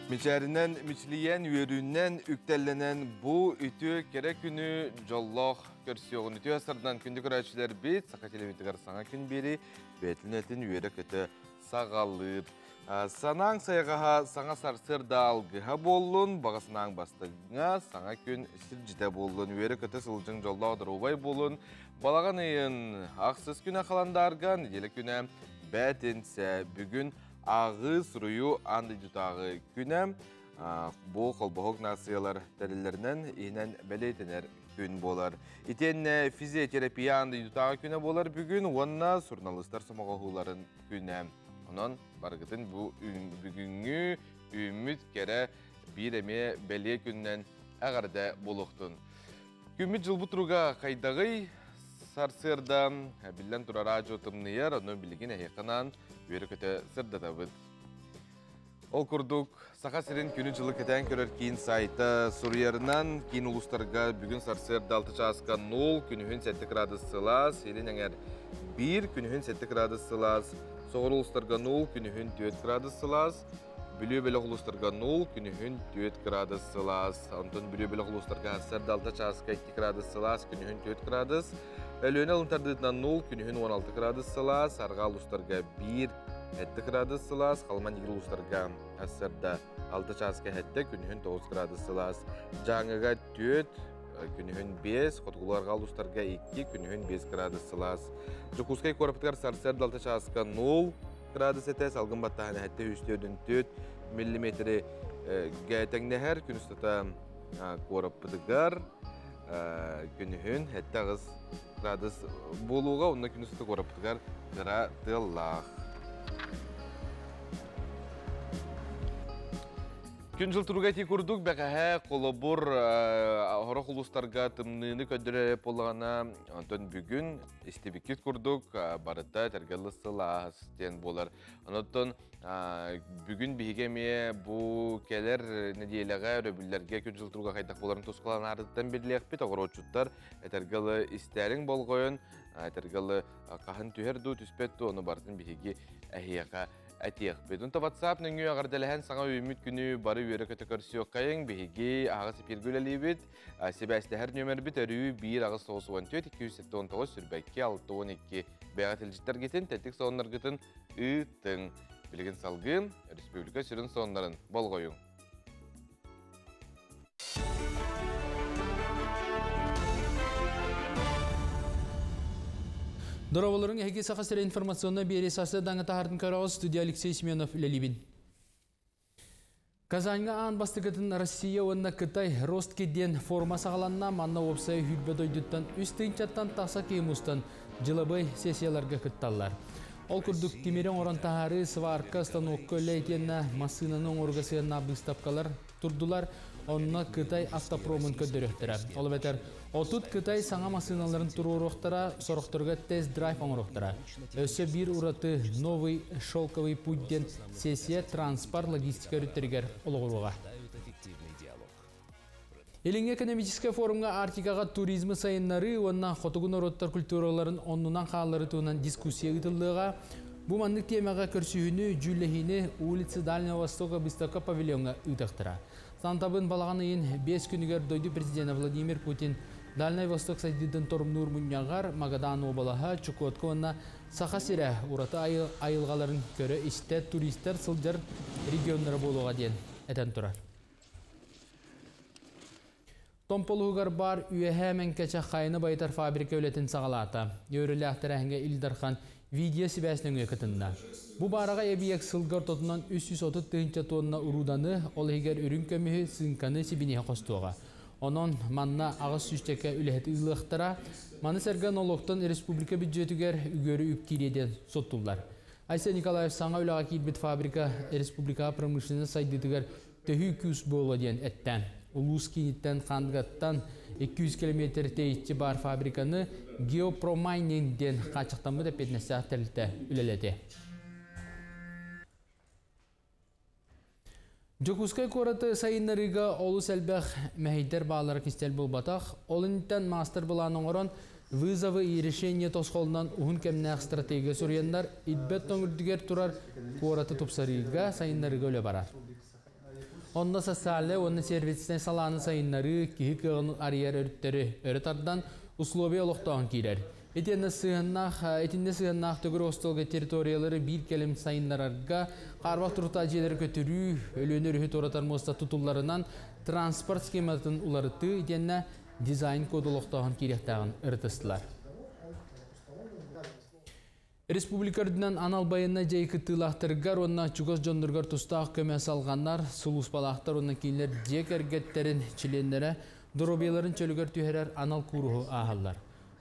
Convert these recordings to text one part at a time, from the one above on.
Мичээринэн мичилийэн, үөрүүнэн үктэллэнэн бу үтүө кэрэ күнү дьоллоох көрсүөҕүн үтүө сардан күндү көрөөччүлэрбит Саха телевизорыгар саҥа күн биэри бэйэтин этин үөрэ-көтө саҕалыыр. Санааҥ сайҕаһа саҥа сарсыарда алгыһа буоллун, баҕа санааҥ бастыҥа, саҥа күн сирдьитэ буоллун, үөрэ-көтө сылдьыҥ дьоллоох доруобай буолун. Балаҕан ыйын ахсыс күнэ халандаарга, нэдиэлэ күнэ бээтинсэ. Бүгүн ааҕыы, суруйуу аан дойдутааҕы күнэ. Бу холбоһук нациялар тэриллэринэн иһинэн бэлиэтэнэр күн буолар. Итиэннэ физиотерапия аан дойдутааҕы күнэ буолар бүгүн уонна суруналыыстар сомоҕоһууларын күнэ. Онон барыгытын бу бүгүҥҥү үүммүт кэрэ биир эмиэ бэлиэ күнүнэн эҕэрдэ буолуохтун. Күммүт дьылбыт туруга хайдаҕый? Сарсыарда биллэн турар аадьуо тымныйар, ону билигин эһиэхэ анаан үөрэ-көтө сырдатабыт. Ол курдук, Саха сирин күнү-дьылы кэтээн көрөр киин сайта суруйарынан, киин улуустарга бүгүн сарсыарда 6 чааска 0, күнүһүн 7 градус сылаас, илин эҥэр 1, күнүһүн 7 градус сылаас, соҕуруу улуустарга 0, күнүһүн 4 градус сылаас, Бүлүү бөлөх улуустарга 0, күнүһүн 4 градус сылаас. Онтон Бүлүү бөлөх улуустарга сарсыарда 6 чааска 2 градус сылаас, күнүһүн 4 градус. Өлүөнэ алын тардыытынан 0, күнүһүн 16 градус сылаас, арҕаа улуустарга 1, 7 градус сылаас, Халыман игир улуустарга сарсыарда 6 чааска 7, күнүһүн 9 градус сылаас. Дьааҥыга 4, күнүһүн 5, хотугулуу арҕаа улуустарга 2, күнүһүн 5 градус сылаас. Дьокуускай куораппытыгар сарсыарда 6 чааска 0, градус этэ, салгын баттааһына 704 миллиметри тэҥнэһэр. Күн устата куораппытыгар күнүһүн 7 градус буолууга, онно күн устата куораппытыгар кыра тыаллаах. Күн-дьыл туруга ити курдук бэҕэһээ холобур сорох улуустарга тымныыны көрдөрөр буоллаҕына, онтон бүгүн истибиккит курдук барыта тэргэллы сылаас диэн буолар. Онон бүгүн биһиги эмиэ бу кэлэр нэдиэлэҕэ өрөбүллэргэ күн-дьыл туруга хайдах буоларын тускуланаарыттан биллиэхпит. Оҕуруотчуттар этэргэ истээриҥ болҕойон, этэргэ хаһан түһэр дуу, түспэт дуу, ону барытын биһиги эһиэхэ этиэхпит. Онто WhatsApp нөҥүө эҕэрдэлэһэн саҥа үүммүт күнү бары үөрэ-көтө көрсүөххэйиҥ. Биһиги аһаҕас эпииргэ үлэлиибит. Сибээстэһэр нүөмэрбит өрүү 1 894 279 сүрбэкки 62 бэйэҕэ тилдьиттэргитин, тэттик сонуннаргытын ыытыҥ. Билигин салгыы республика сүрүн сонуннарын болҕойуҥ. Дорооболоруҥ, эһиги Саха сирэ информационнай биэрии сарсыардаҥҥы таһаартын көрөҕүт, студия Алексей Семенов үлэлиибин. Казаньга аан бастакытын Россия уонна Кытай Ростки диэн форума саҕаланна. Манна уопсай сүүрбэ дойдуттан үс тыһыынчаттан тахса киһи мустан дьылабыай сессияларга кытталлар. Ол курдук тимири оҥорон таһаарыы, сварка, станокка үлэ итиэннэ массыынаны оҥорууга сыһыаннаах быыстапкалар турдулар. Онно Кытай автопромун көрдөрүөхтэрэ. Ол эбэтэр 30 Кытай саҥа массыыналарын туруоруохтара, сорохторугар тест-драйв оҥоруохтара. Өссө биир ураты «Новый шелковый путь» диэн сессия транспорт логистика өрүттэригэр олоҕуруоҕа. Илиҥҥи экономическай форумҥа Арктикаҕа туризмы сайыннарыы уонна хотугу норуоттар культураларын оннунан хаалларыы туһунан дискуссия ыытыллыаҕа. Бу маннык тиэмэҕэ көрсүһүүнү, дьүүллэһиини улица Дальнего Востока выставка павильоҥҥа ыытыахтара. Сантабын балаҕан ыйын 5 күнүгэр дойду президенэ Владимир Путин Дальнай Восток сайдыытын торумнуур мунньаҕар Магадан уобалаһа, Чукотка уонна Саха сирэ ураты айылҕаларын көрө-истэ туристар сылдьар регионнара буолуоҕа диэн этэн турар. Томполуһугар баар Үөһээ Мэҥкэчэ хайаны байытар фабрика үлэтин саҕалаата. Үөрүүлээх тэрээһиҥҥэ Ил Дархан видео-сибээс нөҥүө кытынна. Бу баараҕай эбийиэк сылга ортотунан 330 тыһыынча тонна урууданы, ол иһигэр үрүҥ көмүһү, сыыҥканы, сибиниэһи хостуоҕа. Онон манна 800 үлэһит ыылыахтара. Маны сэргэ нолуоктан республика бүддьүөтүгэр үгүөрү үп киириэ диэн соттуллар. Айсен Николаев саҥа үлэҕэ киирбит фабрика республикаҕа промышленность сайдыытыгар төһүү күүс буолуо диэн эттэ. Улуус кииниттэн Хандыгаттан 200 километр тэйиччи баар фабриканы Геопромайнинг диэн хааччахтаммыт эппиэтинэстээх тэрилтэ үлэлэтиэ. Дьокуускай куораты сайыннарыыга олус элбэх мэһэйдэр бааллара кистэл буолбатах. Ол инниттэн маастар-былаан оҥорон, вызовы и решения тосхолунан уһун кэмнээх стратегия суруйаннар, ирбэт тоҥ үрдүгэр турар куораты тупсарыыга, сайыннарыыга үлэ барар. Онно социальнай уонна сервиснэй салааны сайыннарыы киһи кыаҕын арыйар өрүттэри өрө тардан, условия олохтооһун киирэр. Итиэннэ сыһыаннаах итиннэ сыһыаннаах төгүрүк остуолга территориялары биир кэлим сайыннарарга, хаарбах туруктаах дьиэлэри көтүрүү, Өлүөнэ өрүһү туоратар муоста тутулларынан транспорт схематын уларытыы итиэннэ дизайн коду олохтооһун киириэхтээҕин ырытыстылар. Республика үрдүнэн анал байыаннай дьайыы кыттыылаахтарыгар уонна чугас дьонноругар тустаах көмө салҕанар, сулууспалаахтар уонна кинилэр дьиэ кэргэттэрин чилиэннэрэ доруобуйаларын чөлүгэр түһэрэр анал кууруһу ааһаллар.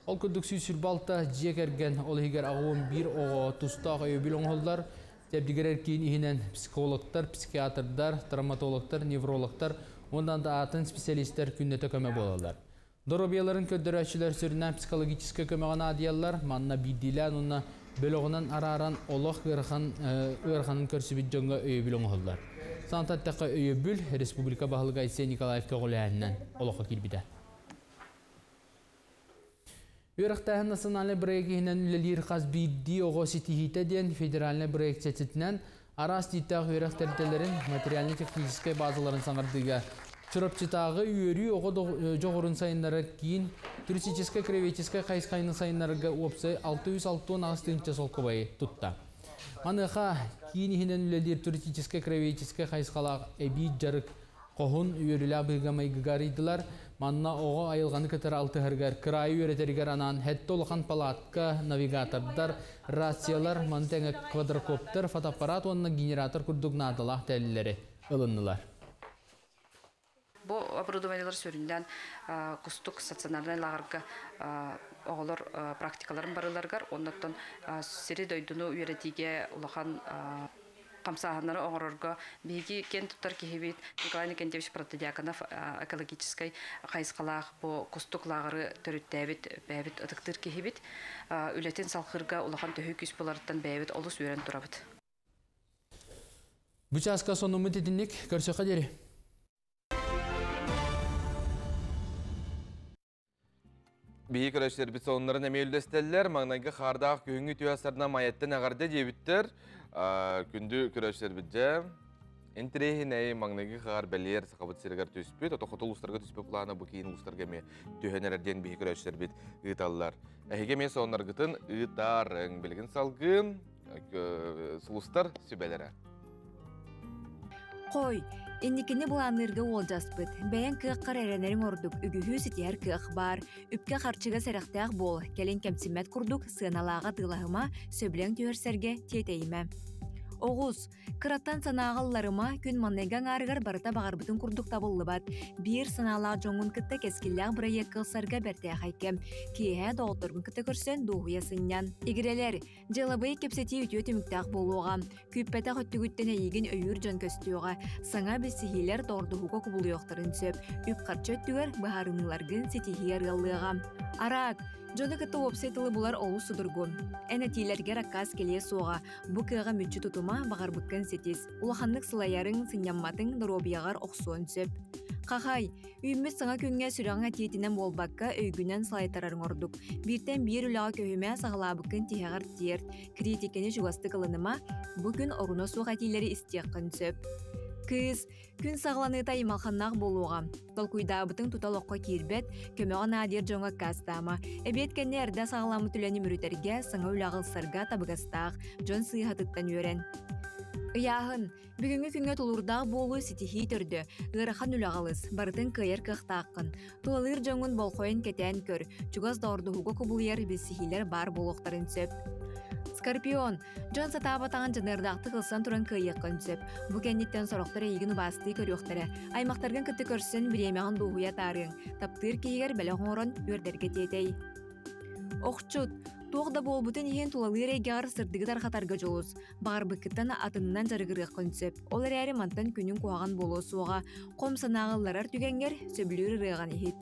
Ол курдук 126 дьиэ кэргэн, ол иһигэр 81 оҕо тустаах өйөбүл оҥоһуллар. Чэбдигирэр киин иһинэн психологтар, психиатрдар, травматологтар, неврологтар уонна да атын специалистэр күннэтэ көмө буолаллар. Доруобуйаларын көрдөрөөччүлэр сүрүннээн психологическай көмөҕө наадыйаллар. Манна биирдиилээн уонна бөлөҕүнэн арааран олох ыарахан ыараханын көрсүбүт дьоҥҥо өйөбүл оҥоһуллар. Санатан эттэххэ, өйөбүл республика баһылыга Айсен Николаев көҕүлээһининэн олоххо киирбитэ. Үөрэхтээһин национальнай бырайыак иһинэн үлэлиир хас биирдии оҕо ситиһиитэ диэн федеральнай бырайыак чэрчитинэн араас тииптээх үөрэх тэрилтэлэрин материально-техническэй базаларын саҥардыыга Чурапчытааҕы үөрүү оҕо дьоҕурун сайыннарар киин туристическай-краеведческай хайысханы сайыннарарга уопсай 668 тыһыынча солкуобайы тутта. Маныаха киин иһинэн үлэлиир туристическай-краеведческай хайысхалаах эбии дьарык Хоһун үөрүүлээх быһыыга-майгыга арыйдылар. Манна оҕо айылҕаны кытары алтыһарыгар, кыраайы үөрэтэригэр анаан сэттэ улахан палатка, навигатордар, рациялар, маны тэҥэ квадрокоптер, фотоаппарат уонна генератор курдук наадалаах тэриллэри ылыннылар. Бу оборудованиелар сүрүннээн Кустук стационарнай лааҕырга оҕолор практикаларын барыларыгар, оннуттан сири-дойдуну үөрэтиигэ улахан хамсааһыннары оҥорорго биһиги киэн туттар киһибит Николай Никентьевич Протодьяконов экологическай хайысхалаах бу Кустук лааҕыры төрүттээбит бэйэбит ытыктыыр киһибит үлэтин салхыырга улахан төһүү күүс буоларыттан бэйэбит олус үөрэн турабыт. Бу чааска сонуммут итинник көрсөххө диэри. Биһи көрөччүлэрбит сонуннарын эмиэ үллэстэллэр. Маҥнайгы хаардаах күһүҥҥү түө сарна Майаттан эҕэрдэ диэбиттэр. Күндү көрөччүлэрбит дьэ, интэриэһинэй маҥнайгы хаар бэлиэр Сахабыт сиригэр түспүт, ото хоту улуустарга түспүт плана бу киин улуустарга эмиэ түһэн эрэр диэн биһи көрөччүлэрбит ыыталлар. Эһиги эмиэ сонуннаргытын ыытаарыҥ. Билигин салгыы сулустар сүбэлэрэ. Хой, инникини былаанныырга уолдьаспыт. Бэйэҥ кыаххар эрэнэриҥ ордук, үгүһү ситиһэр кыах баар. Үпкэ-харчыга сэрэхтээх буол, кэлин кэмсиммэт курдук сыаналааҕа атыылаһыма, сөбүлэҥ түһэрсэргэ тиэтэйимэ. Оҕус, кыраттан санааҕа ылларыма, күн маҥнайгы аҥаарыгар барыта баҕарбытын курдук табыллыбат. Биир санаалаах дьоҥҥун кытта кэскиллээх бырайыакка ылсарга бэртээхэй кэм. Киэһэ доҕотторгун кытта көрсөн дуоһуйа сынньан. Игирэлэр, Дьыалабыай кэпсэтии үтүө түмүктээх буолуоҕа. Күүппэтэх өттүгүттэн эйигин өйүүр дьон көстүөҕэ. Саҥа билсиһиилэр доҕордоһууга кубулуйуохтарын сөп. Үп-харчы өттүгэр быһаарыныыларгын ситиһии арыаллыаҕа. Араак. Дьону кытта уопсай тылы булар олус судургу. Эн этиилэргэр аккаас кэлиэ суоҕа. Бу кыаҕа мүччү тутума, баҕарбыккын ситис. Улаханнык сылайарыҥ, сынньамматыҥ доруобуйаҕар охсуон сөп. Хахай. Үүммүт саҥа күҥҥэ сүрэҕиҥ этиитинэн буолбакка, өйгүнэн салайтарарыҥ ордук. Бииртэн биир үлэҕэ көһүмэ, саҕалаабыккын тиһэҕэр тиэрт, критикэни чугастык ылыныма, бу күн оруна суох этиилэри истиэххин сөп. Кыыс, күн саҕаланыыта аймалханнаах буолуоҕа. Толкуйдаабытыҥ тута олоххо киирбэт, көмөҕө наадыйар дьоҥҥо аккаастаама. Эбиэт кэннэ эрдэ саҕаламмыт үлэни мүрүтэргэ, саҥа үлэҕэ ылсарга табыгастаах, дьон сыыһатыттан үөрэн. Ыйааһын. Бүгүҥҥү күҥҥэ тулуурдаах буолуу ситиһии төрдө, ыарахан үлэҕэ ылыс, барытын кыайар кыахтааххын. Тулалыыр дьоҥҥун болҕойон кэтээн көр, чугас доҕордоһууга кубулуйар билсиһиилэр баар буолуохтарын сөп. Скорпион, дьон сатаабатаҕын дьаныардаахтык ылсан туран кыайыаххын сөп. Бу кэнниттэн сорохтор эйигин убаастыы көрүөхтэрэ. Аймахтаргын кытта көрсөн бириэмэҕин дуоһуйа таарыаҥ. Таптыыр киһигэр бэлэх оҥорон үөрдэргэ тиэтэй. Охчут, туох да буолбутун иһин тулалыыр эйгэҕэр сырдыгы тарҕатарга дьулус. Баҕарбыккыттан атынынан дьарыгырыаххын сөп. Ол эрээри мантан күнүҥ куһаҕан буолуо суоҕа. Хом санааҕа ылларар түгэҥҥэр сөбүлүүр ырыаҕын иһит.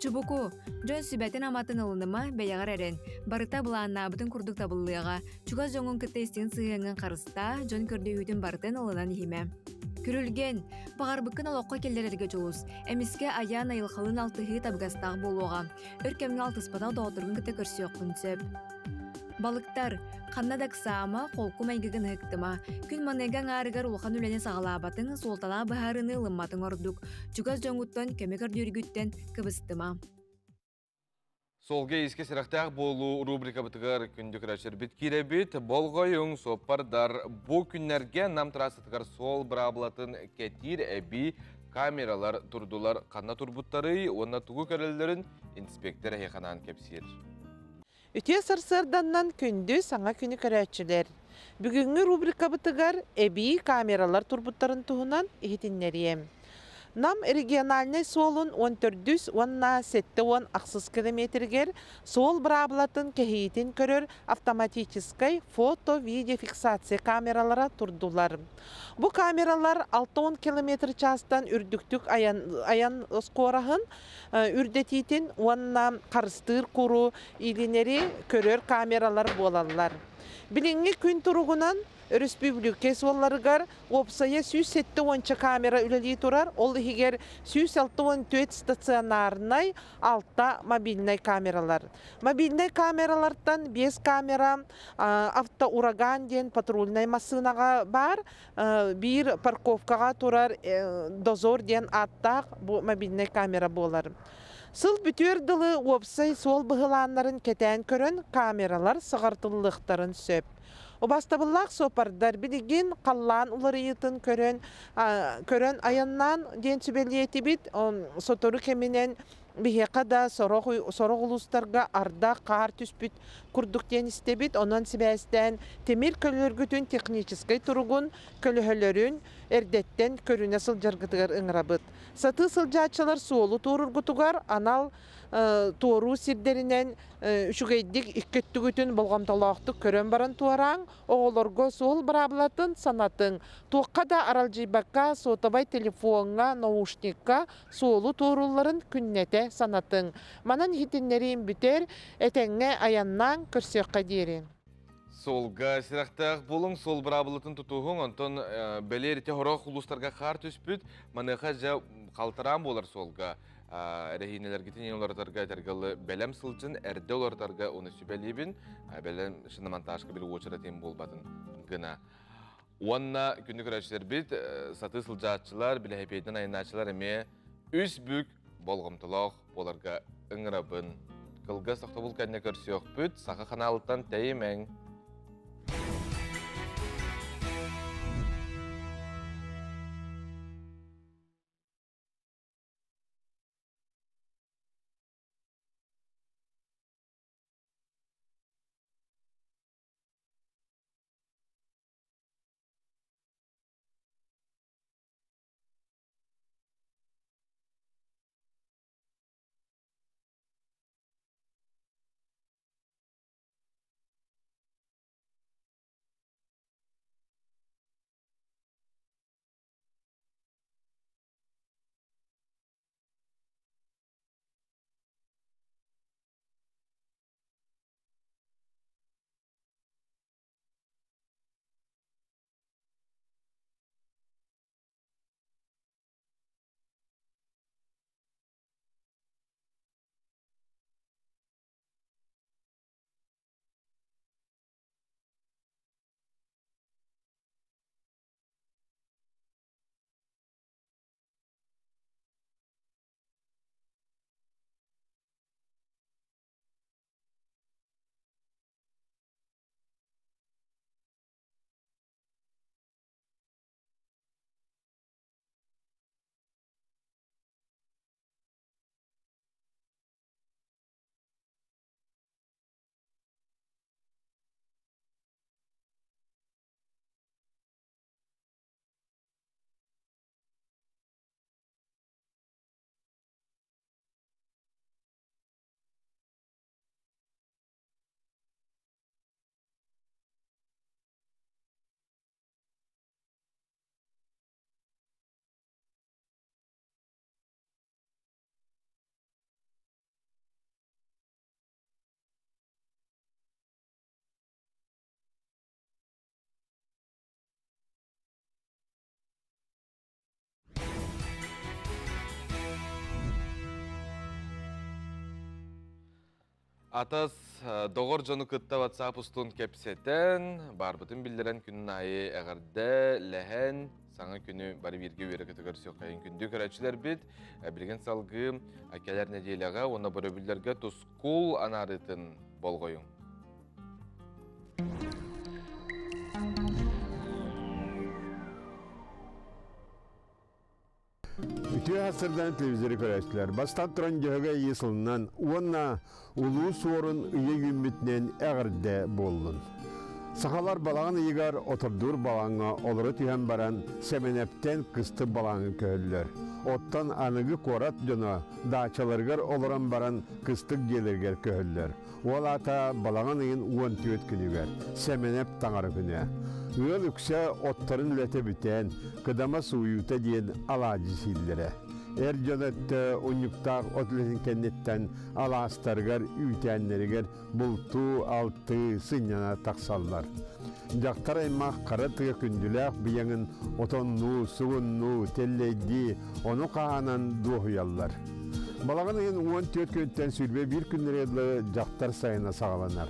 Чубуку, дьон сүбэтин-аматын ылыныма, бэйэҕэр эрэн. Барыта былааннаабытын курдук табыллыаҕа. Чугас дьоҥҥун кытта истиҥ сыһыаҥҥын харыстаа, дьон көрдөһүүтүн барытын ылынан иһимэ. Күрүлгэн, баҕарбыккын олоххо киллэрэргэ дьулус. Эмискэ айаан айылҕалыын алтыһыы табыгастаах буолуоҕа. Өр кэмҥэ алтыспатах доҕотторгун кытта көрсүөххүн сөп. Балыктар, ханна да ыксаама, холку майгыгын ыһыктыма. Күн маныга аҥаарыгар улахан үлэни саҕалаабатыҥ, суолталаах быһаарыыны ылымматыҥ ордук. Чугас дьоҥҥуттан көмө көрдүүргүттэн кыбыстыма. Суолга искэ сэрэхтээх буолуу рубрикабытыгар күндү көрөөччүлэрбит киирэбит. Болҕойуҥ, суоппардар, бу күннэргэ Нам трассатыгар суол быраабылатын кэтиир эбии камералар турдулар. Ханна турбуттарый уонна тугу көрөллөрүн инспектор эһиэхэ кэпсиир. Үтүө сарсыарданнан күндү саҥа күнү көрөөччүлэр! Бүгүҥҥү рубрикабытыгар эбии камералар турбуттарын туһунан иһитиннэриэм. Нам региональнай суолун 14-үс уонна 76 километригэр суол быраабылатын кэһиитин көрөр автоматическай фото-видеофиксация камералара турдулар. Бу камералар 60 километр чаастан үрдүктүк айан, айан скораһын үрдэтиитин уонна харыстыыр куру илинэри көрөр камералар буолаллар. Билиҥҥи күн туругунан өрөспүүбүлүкэ суолларыгар уопсайа 170 камера үлэлии турар, ол иһигэр 164 стационарнай, 6 мобильнай камералар. Мобильнай камералартан 5 камера автоураган диэн патрульнай массыынаҕа баар, биир парковкаҕа турар дозор диэн ааттаах бу мобильнай камера буолар. Сыл бүтүөр дылы уопсай суол быһылааннарын кэтээн көрөн камералар саҕартыллыахтарын сөп. Убастабыллаах суоппардар билигин халлаан уларыйыытын көрөн көрөн айаннаан диэн сүбэлиэтибит. Сотору кэминэн биһиэхэ да сорох сорох улуустарга ардах хаар түспүт курдук диэн истэбит. Онон сибээстээн тимир көлөлөргүтүн техническэй туругун көлөһөлөрүн эрдэттэн көрүнэ сылдьаргытыгар ыҥырабыт. Сатыы сылдьааччылар суолу туорургутугар анал туоруу сирдэринэн үчүгэйдик икки өттүгүтүн болҕомтолоохтук көрөн баран туораҥ, оҕолорго суол быраабылатын санатыҥ. Туохха да аралдьыйбакка суотабай телефоҥҥа, наушникка суолу туоруулларын күннэтэ санатыҥ. Манан иһитиннэриим бүтэр, этэҥҥэ айаннаан көрсүөххэ диэри. Суолга сирэхтээх буолуҥ, суол быраабылатын тутуһуҥ, онтон бэлиэр ити хорох улуустарга хаар түспүт, маныаха дьэ халтараан буолар суолга эрэһиинэлэргитин иин уларытарга этэргэлы бэлэм сылдьын, эрдэ уларытарга уну сүбэлиибин, бэлэм шиномонтажка били уочаратын буолбатын гына. Уонна күндү көрөөччүлэрбит, сатыы сылдьааччылар, билэһэпиэтинэн айаннааччылар эмиэ үс бүк болҕомтолоох буоларга ыҥырабын. Кылгас тохтобул кэннэ көрсүөхпүт, Саха ханаалыттан тэйимэҥ. Атас доҕор дьону кытта WhatsApp устун кэпсэтэн, баарбытын биллэрэн күнүн аайы эҕэрдэ, лэһэн, саҥа күнү бары бииргэ үөрэ-көтө көрсүөххэйин күндү көрөөччүлэрбит. Билигин салгыы кэлэр нэдиэлэҕэ уонна бөрөбүллэргэ тускул анаарыытын болҕойуҥ. Үтүө сырдан телевизоры көрөөччүлэр. Бастан туран дьөһөгө ийи сылынан уонна улуу суорун ыйа үүммүтүнэн эҕэрдэ буоллун. Сахалар балаҕан ыйыгар отордуур балаҕаҥҥа олоро түһэн баран Сэмэнэптэн кыстык балаҕаҥҥа көһөллөр. Оттон аныгы куорат дьоно даачаларыгар олорон баран кыстык дьиэлэригэр көһөллөр. Ол аата балаҕан ыйын 14 күнүгэр, Сэмэнэп таҥара күнэ. Ыал үксэ отторун үлэтэ бүтэн, кыдама сууйуута диэн алаадьы сииллэрэ. Эр дьон өттө унньуктаах от үлэтин кэнниттэн алаастарыгар, үүтээннэригэр бултуу, алтыы, сынньана тахсаллар. Дьахтар аймах хара тыа күндүлээх быйаҥын отоннуу, сугуннуу, тэллэйдии, ону хаһаанан дуоһуйаллар. Балаҕан ыйын 14 күнтэн 21 күннэрэ дылы дьахтар сайына саҕаланар.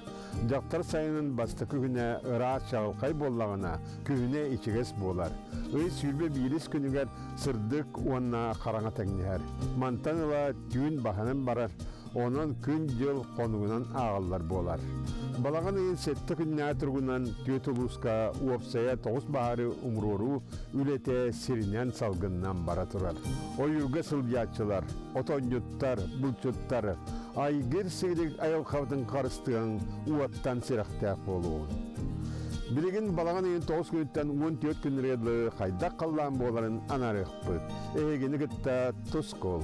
Дьахтар сайынын бастакы күнэ ыраас чаҕылхай буоллаҕына, күһүнэ ичигэс буолар. Ый 21 күнүгэр сырдык уонна хараҥа тэҥнэһэр. Мантан ыла түүн баһынан барар, онон күн-дьыл хонугунан ааҕыллар буолар. Балаҕан ыйын сэттэ күннээх туругунан түөрт улууска уопсайа тоҕус баһаары умуруоруу үлэтэ сиринэн салгынынан бара турар. Ойуурга сылдьааччылар, отонньуттар, булчуттар айгыр сигилик айылҕабытын харыстыаҥ, уоттан сирэхтээх буолуоҕун. Билигин балаҕан ыйын тоҕус күнүттэн 14 күннэргэ дылы хайдах халлаан буоларын анаарыахпыт. Эһигини кытта тускул.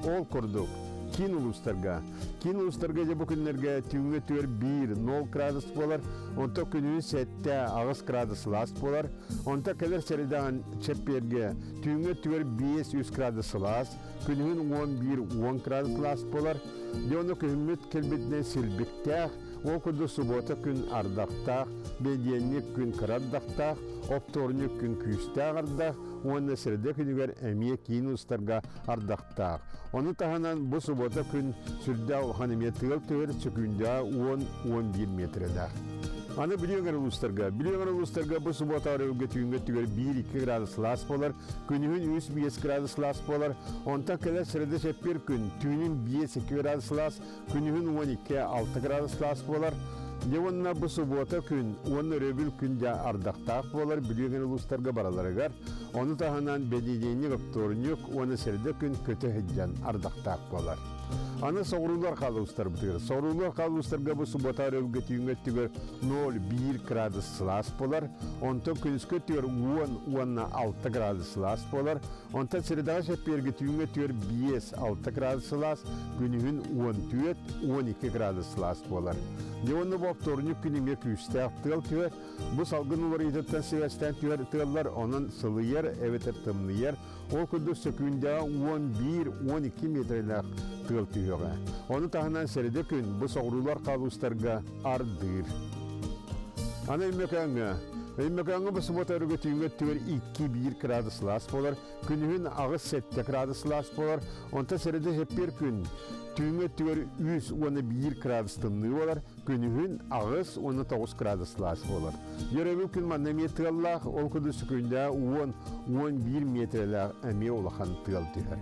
Ол курдук, киин улуустарга. Киин улуустарга дьэ бу күннэргэ түүҥҥэ түөр 1 0 градус буолар, онто күнүн 7 8 градус сылаас буолар, онто кэлэр сэрэдэҕин чэппиэргэ түүҥҥэ түөр 5 3 градус сылаас, күнүһүн 11 10 градус сылаас буолар. Дьэ ону күһүммүт кэлбитинэн силбиктээх, ол курдук субуота күн ардахтаах, бэдиэнньик күн кыра ардахтаах, оптуорунньук күн күүстээх ардах уонна среда күнүгэр эмиэ киин улуустарга ардахтаах. Ону таһынан бу субуота күн сүрдээх улахан эмиэ тыал түһэр сөкүүндэҕэ 10-11 миэтэрэлээх. Аны Бүлүү өҥөр улуустарга. Бүлүү өҥөр улуустарга бу субуота өрөбүлгэ түүҥҥэ өттүгэр 1-2 градус сылаас буолар, күнүһүн 3-5 градус сылаас буолар, онтон кэлэр среда чэппиэр күн түүнүн 5-2 градус сылаас, күнүһүн 12-6 градус сылаас буолар. Дьэ уонна бу субуота күн уонна өрөбүл күн дьэ ардахтаах буолар Бүлүү өҥөр улуустарга бараларыгар. Ону таһынан бэнидиэнньик, оптуорунньук уонна сэрдэ күн көтө сылдьан ардахтаах буолар. Аны соҕуруулар хаалуустарбытыгар. Соҕуруулар хаалуустарга бу суббота өрөбүлгэ түүҥҥэ өттүгэр 0,1 градус сылаас буолар. Онтон күнүскү өттүгэр 10 уонна 6 градус сылаас буолар. Онтон средаҕа чэппиэргэ түүҥҥэ өттүгэр 5-6 градус сылаас, күнүһүн 14-12 градус сылаас буолар. Дьэ уонна бу оптуорунньук күн эмиэ күүстээх тыал түһэр. Бу салгын уларыйыытыттан сибээстээн түһэр тыаллар онон сылыйар эбэтэр тымныйар. Ол курдук сөкүүндэҕэ 11-12 миэтэрэлээх тыал түһүөҕэ. Ону таһынан сэрэдэ күн бу соҕуруулар хаалуустарга ардыыр. Аны Өймөкөөҥҥө. Өймөкөөҥҥө бу субуота өрүгө түүҥҥэ өттүгэр 2-1 градус сылаас буолар. Күнүһүн 8-7 градус сылаас буолар. Онтон сэрэдэ сеппиэр күн түүҥҥэ өттүгэр 3 уонна 1 градус тымныы буолар. Күнүһүн 8 уонна 9 градус сылаас буолар. Өрөбүл күн манна эмиэ тыаллаах, ол курдук сөкүүндэ 10-11 миэтэрэлээх эмиэ улахан тыал түһэр.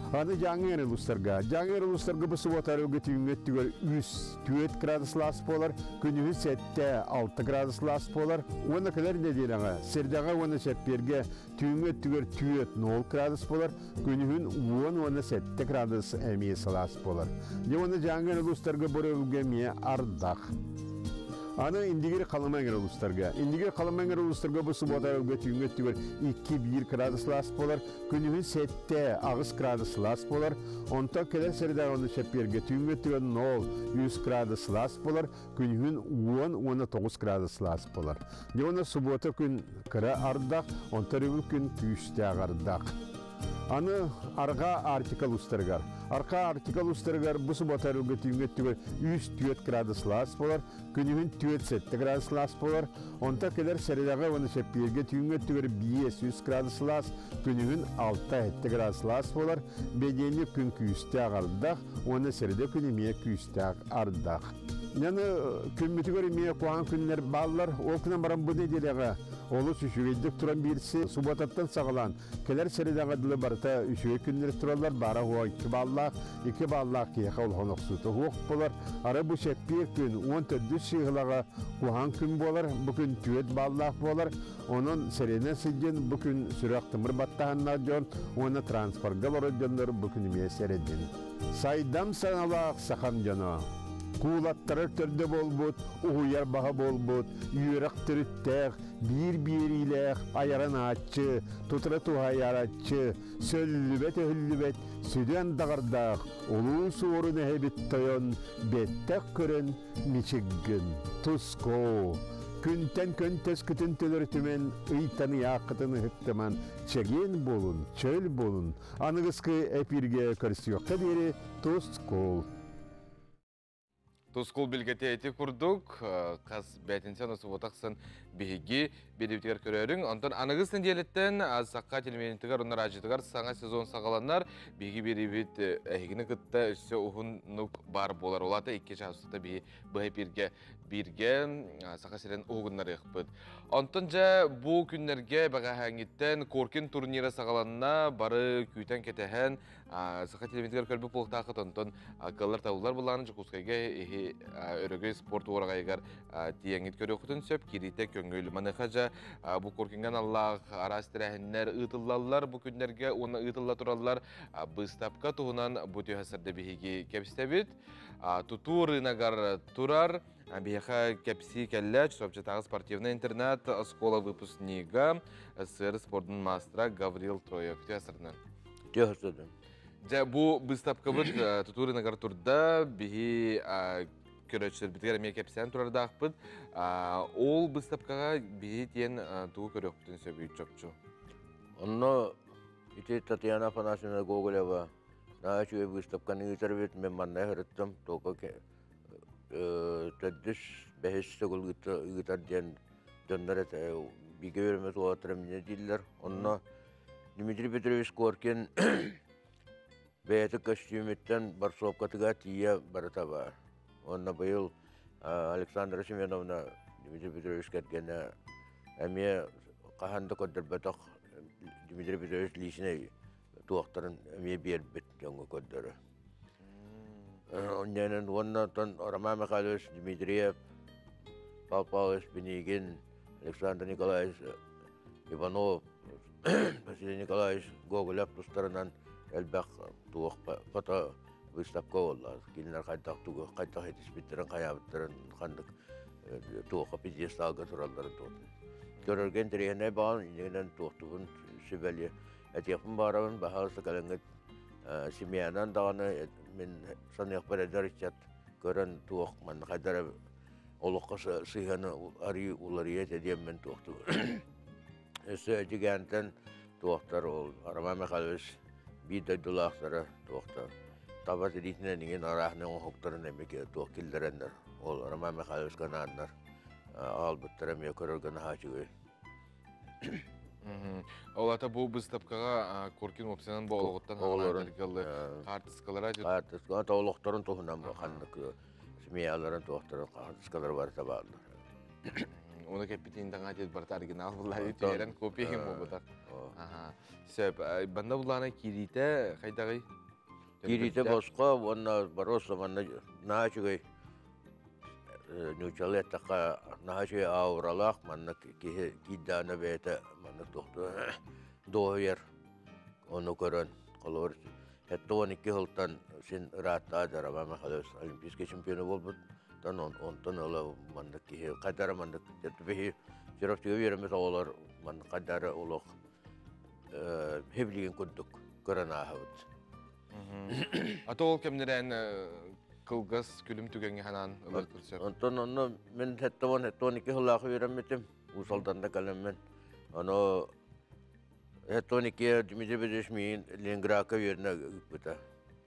Аны Дьааҥы эрэ улуустарга. Дьааҥы эрэ улуустарга бу субуота өрөбүлгэ түүҥҥү өттүгэр 3-4 градус сылаас буолар, күнүһүн 7-6 градус сылаас буолар. Уонна кэлэр нэдиэлэҕэ Сирдэҕэ уонна Чэппиэргэ түүҥҥү өттүгэр 4-0 градус буолар, күнүһүн 10 уонна 7 градус эмиэ сылаас буолар. Дьэ уонна Дьааҥы эрэ улуустарга бу өрөбүлгэ эмиэ ардах. Аны Индигир Халыма эҥэр улуустарга. Индигир Халыма эҥэр улуустарга бу субуота өрөбүлгэ түүҥҥү өттүгэр 2-1 градус сылаас буолар, күнүһүн 7-8 градус сылаас буолар. Онтон кэлэр средаҕа уонна чэппиэргэ түүҥҥү өттүгэр 0-3 градус сылаас буолар, күнүһүн 10 уонна 9 градус сылаас буолар. Дьэ уонна субуота күн кыра ардах, онтон өрөбүл күн күүстээх ардах. Аны арҕаа Арктика улуустарыгар. Арҕаа Арктика улуустарыгар бу суббота өрүлгэ түүҥҥү өттүгэр 3-4 градус сылаас буолар, күнүһүн 4-7 градус сылаас буолар. Онтон кэлэр сэрэдэҕэ уонна сэппиэргэ түүҥҥү өттүгэр 5-3 градус сылаас, күнүһүн 6-7 градус сылаас буолар. Бэдиэнньик күн күүстээх ардах уонна сэрэдэ күн эмиэ күүстээх ардах. Яны күммүтүгэр эмиэ куһаҕан күннэр бааллар. Ол гынан баран бу нэдиэлэҕэ олус үчүгэйдик туран биирси субуотаттан саҕалаан кэлэр сэрэдэҕэ дылы барыта үчүгэй күннэр тураллар. Баара хуа 2 баллаах, 2 баллаах киһиэхэ улахан охсуута суох буолар. Арай бу сэппиэр күн 14 сыыһылаҕа куһаҕан күн буолар. Бу күн 4 баллаах буолар. Онон сэрэнэн сылдьын бу күн сүрэх-тымыр баттаһаннаах дьон уонна транспорга олорор дьоннор бу күн эмиэ сэрэдин. Сайдам саҥалаах сахам дьоно. Куулаттарар төрдө буолбут, уһуйар баһа буолбут, үөрэх төрүттээх, биир биэриилээх айаран ааччы, тутура туһайааччы, сөллүбэт-өһүллүбэт сүдү андаҕардаах улуу суорун эһэбит тойон бэттэх көрөн мичик гын, тускоо! Күнтэн күн төскүтүн төлөрүтүмэн, ыйтан ыйааххытын ыһыктыман, чэгиэн буолун, чөл буолун, аныгыскы эпииргэ көрсүөххэ диэри тускул! Тускул билгэтэ ити курдук, хас бээтинсэ суббота ахсын биһиги биэдибитигэр көрөрүҥ. Онтон аныгыс нэдиэлэттэн Саха телевидениетыгар уонна радиотыгар саҥа сезон саҕаланар. Биһиги биэрибит эһигини кытта өссө уһуннук баар буолар. Улаата 2 чаас устата биһи быһа эпииргэ бииргэ Саха сирин уһугуннарыахпыт. Онтон дьэ бу күннэргэ бэҕэһээҥҥиттэн Коркин турнира саҕаланна. Бары күүтэн кэтэһэн Саха телевизорыгар көрбүт буолуохтааххыт, онтон кыаллар табыллар былааны Дьокуускайга иһи Өрөгөй спорт уораҕайыгар тиийэҥҥит көрүөххүтүн сөп, киириитэ көҥүл. Маныаха дьэ бу Коркиҥҥа аналлаах араас тэрээһиннэр ыытыллаллар бу күннэргэ уонна ыытылла тураллар. Быыстапка туһунан бу түһэ сырда биһиги кэпсэбит. Тутуу рыногар турар биһиэхэ кэпсии кэллэ Чурапчытааҕы спортивный интернат оскуола выпускнига, СССР спордун маастара Гаврил Троев. Түһэ сырдынан. Түһэ Дьэ, бу быыстапкабыт тутуу рыногар турда. Биһи көрөөччүлэрбитигэр эмиэ кэпсээн турардаахпыт. Ол быыстапкаҕа биһи тиэн тугу көрүөхпүтүн сөбүй чопчу? Онно ити Татьяна Афанасьевна Гоголева наһаа үчүгэй быыстапканы ыытар эбит. Мен манна сырыттым. Только төрдүс, бэһис төгүл ыытар диэн дьоннор бигэ үөрэммит уолаттар эмиэ дииллэр. Онно Дмитрий Петрович Коркин бэйэтэ көстүүмүттэн борсуопкатыгар тиийэ барыта баар. Уонна быйыл Александра Семеновна Дмитрий Петрович кэргэнэ эмиэ хаһан да көрдөрбөтөх Дмитрий Петрович личнэй туохтарын эмиэ биэрбит дьоҥҥо көрдөрө. Онньонон уонна оттон Роман Михайлович Дмитриев, Павел Павлович Пинигин, Александр Николаевич Иванов, Василий Николаевич Гоголев тустарынан элбэх туох фото выставка буолла. Кинилэр хайдах тугу хайдах этиспиттэрин, хайаабыттарын, ханнык туохха пьедесталга туралларын туохтун. Көрөргө интэриэһинэй баҕан иннинэн туохтугун сүбэли этиэхпин баарабын баһаалыста кэлэҥҥит семьянан даҕаны мин саныахпар эдэр ыччат көрөн туох манна хайдара олоххо сыһыаны арыы уларыйа этэ диэммин туохтуу өссө Эдьигээнтэн туохтар ол Роман Михайлович биир дойдулаахтара туохтар таба тириитинэн иҥин арааһынай оҥоһуктарын эмиэ туох киллэрэннэр ол Роман Михайловичка анааннар аҕалбыттара эмиэ көрөргө наһаа үчүгэй. Ол ата бу быыстапкаҕа Коркин уопсайынан бу олоҕуттан оҕолорун хаартыскалара хаартыскалара олохторун туһунан ханнык семьяларын туохтарын хаартыскалара барыта бааллар. Оны кэппитин даҥа диэт барыта оригинал буллари түһэрэн копия иһин буолбутар. Сөп. Банна буллаана киириитэ хайдаҕый? Киириитэ босхо уонна боруоста манна наһаа үчүгэй нууччалыы эттэххэ наһаа үчүгэй ауралаах манна киһи киирдэҕинэ бэйэтэ манна туохтуу дуоһуйар ону көрөн холобур 72 сылтан син ырааттаҕа Роман Михайлович олимпийский чемпиона буолбут онтон ыла маннык киһи хайдара маннык биһи Чурапчыга үөрэммит оҕолор маннык хайдары олох хиблигин курдук көрөн ааһабыт. Ата ол кэмнэрэн кылгас күлүм түгэҥҥэ ханаан ылыахпын сөп. Онтон онно мин 72 сыллаах үөрэммитим. Уус Алданда кэлэммин. Ону Тонике Дмитрий Петрович миин Ленинградка үөрэнэ ыыппыта.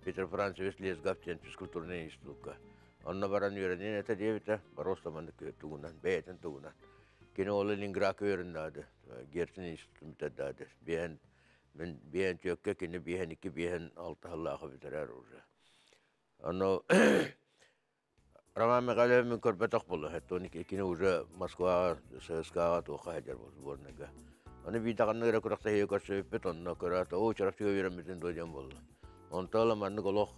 Петр Францевич Лесгав диэн физкультурнай институкка. Онно баран үөрэниэн этэ диэбитэ, просто маннык тугунан, бэйэтин тугунан. Кини ол Ленинградка үөрэннээтэ, Герцен институтун бүтэрдээтэ. Биэһэн, мин биэһэн түөккэ, кини биэһэн икки, биэһэн алта сыллаахы бүтэрэр уже. Ону Роман Михайлович мин көрбөтөх буолла, кини уже Москваҕа, ССК-ҕа туохха сылдьар сборныйга. Аны биир даҕаны эрэ күрэхтэһиигэ көрсүбүппүт, онно көрөөт, оо, Чурапчыга үөрэммитин дуо диэн буолла. Онтон ыла маннык олох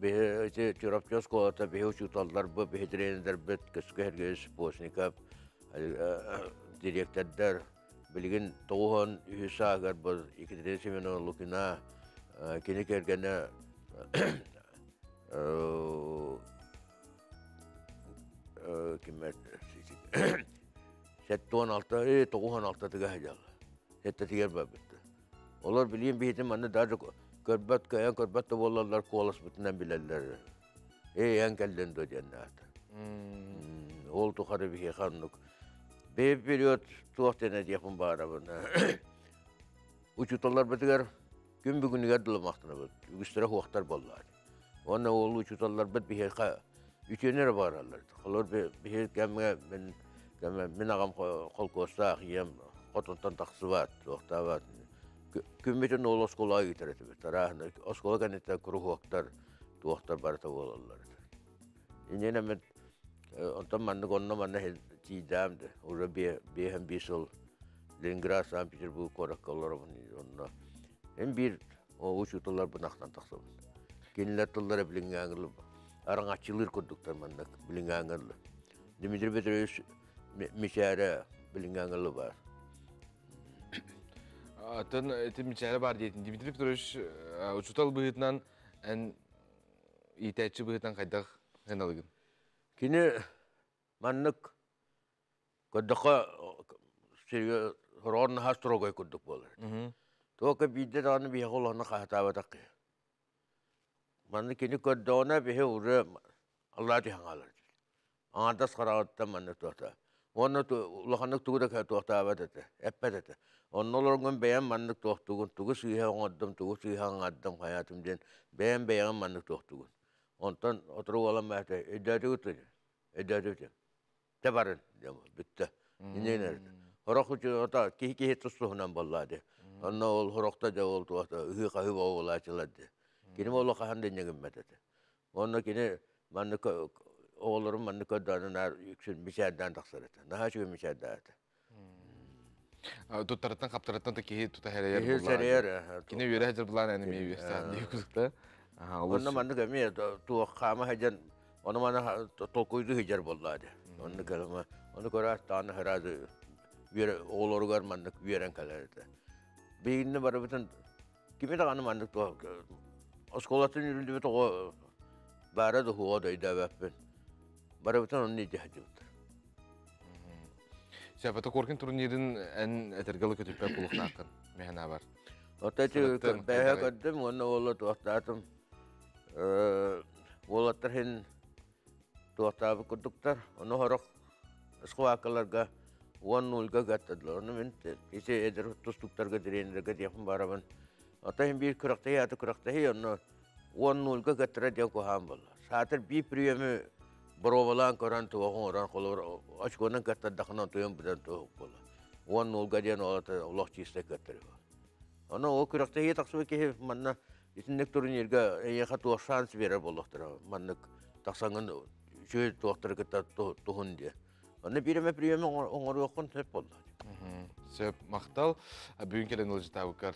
биһи ити Чурапчы оскуолата биһи учууталларбыт, биһи тренердэрбит, Көскө Сергеевич Постников, дириэктэрдэр, билигин тоҕуһан үһүс сааһыгар бу Екатерина Семеновна Лукина, кини кэргэнэ киммэр 76 96-тыга сылдьаллар. Сэттэтигэр барбыттар. Олор билиим биһитин манна даже көрбөт, кыайан көрбөт да буолаллар куоласпытынан билэллэр. Эй, эн кэллин дуо диэн аата. Ол тухары биһиэхэ оннук. Бэйэ период туох диэн этиэхпин баарабын. Учууталларбытыгар күн бүгүнүгэр дылы махтанабыт. Үгүстэрэ хуохтар буоллаат. Уонна ол учууталларбыт биһиэхэ үтүөнү эрэ баараллар. Холор биһи кэмҥэ мин мин аҕам холкуостаах, ийэм хотонтон тахсыбат, туохтаабат. Күммүтүн ол оскуолаҕа ыытар этибит. Арааһына оскуола кэнниттэн куруһуоктар, туохтар барыта буолаллар. Иннинэ мен онтон маннык онно манна тиийдэм да уже биэһэн биир сыл Ленинград, Санкт-Петербург куоракка олоробун онно. Эн биир учууталларбын ахтан тахсабын. Кинилэр тыллара билиҥҥээҥи араҥаччылыыр курдуктар маннык билиҥҥээҥи Дмитрий Петрович мичээрэ билиҥҥээҥи баар. Атын ити мичээрэ баар диэтин. Дмитрий Петрович учуутал быһыытынан эн иитээччи быһыытынан хайдах сыаналыгын? Кини маннык көрдөххө сороҕор наһаа строгай курдук буолар. Туока биирдэ даҕаны биһиэхэ улаханнык хаһытаабатах киһи. Манна кини көрдөҕүнэ биһи уже аллаа түһэн хаалар. Аҥаардас хараҕыттан маннык туохта. Уонна улаханнык тугу да туохтаабат этэ, эппэт этэ. Онно олоргун бэйэм маннык туохтугун, тугу сыыһа оҥордум, тугу сыыһа аҥаардым, хайаатым диэн бэйэм бэйэҕин маннык туохтугун. Онтон отуру уолан баата, өйдөөтүгүт өйдөөтүгүт Тэ барын диэн бүттэ. Иннинэ Хорох ото киһи киһи тус-туһунан буоллаа дии. Онно ол хорохто дьэ ол туохта ыһыы-хаһыы буолааччылар дии. Кини ол хаһан да инньэ гыммат этэ. Онно кини маннык оҕолорун маннык көрдөөнү наар үксүн мичээрдээн тахсар этэ. Наһаа үчүгэй мичээрдээх этэ. Туттарыттан хаптарыттан да киһи тута сэрэйэр Киһи сэрэйэр. Кини үөрэ сылдьар былаан эн эмиэ үөстээн дии курдук Онно маннык эмиэ туох хаама сылдьан ону маны толкуйдуу сылдьар буоллаа дии. Онно кэлэмэ ону көрөөт даҕаны сразу оҕолоругар маннык үөрэн кэлэр этэ. Биһигини барыбытын кими даҕаны маннык оскуолаттан үүрүллүбүт оҕо баара да суоҕа да өйдөөбөппүн. Барыбытын онно илдьэ сылдьыбыттар. Сөп, Коркин турнирын эн этэргэ ылы көтүппэт буолуохтааххын, миэхэ бар. Оттон ити бэйэ көрдүм уонна уола туохтаатым. Уолаттар иһин туохтаабыт курдуктар. Ону сорох схваткаларга уон нульга гаттадылар. Ону мин ити эдэр тустуктарга тренергэ диэхпин барабын. Оттон иһин биир күрэхтэһии аты күрэхтэһии онно уон нульга гаттара диэн куһаан буолла. Саатар биир приемы боруобалаан көрөн туох оҥорон холобур очконан кыттардахына туйан бүтэн туох буолла. Уон нульга диэн ол олох чистай кыттар. Ону ол күрэхтэһии тахсыбыт киһи манна итинник турнирга эйиэхэ туох шанс биэрэр буоллахтара. Маннык тахсаҥҥын үчүгэй туохтары кытта туһун диye. Онно биир эмэ приемы оҥоруоххун сөп буолла. Сөп, махтал. Бүгүн кэлэн ылдьытаабыккар.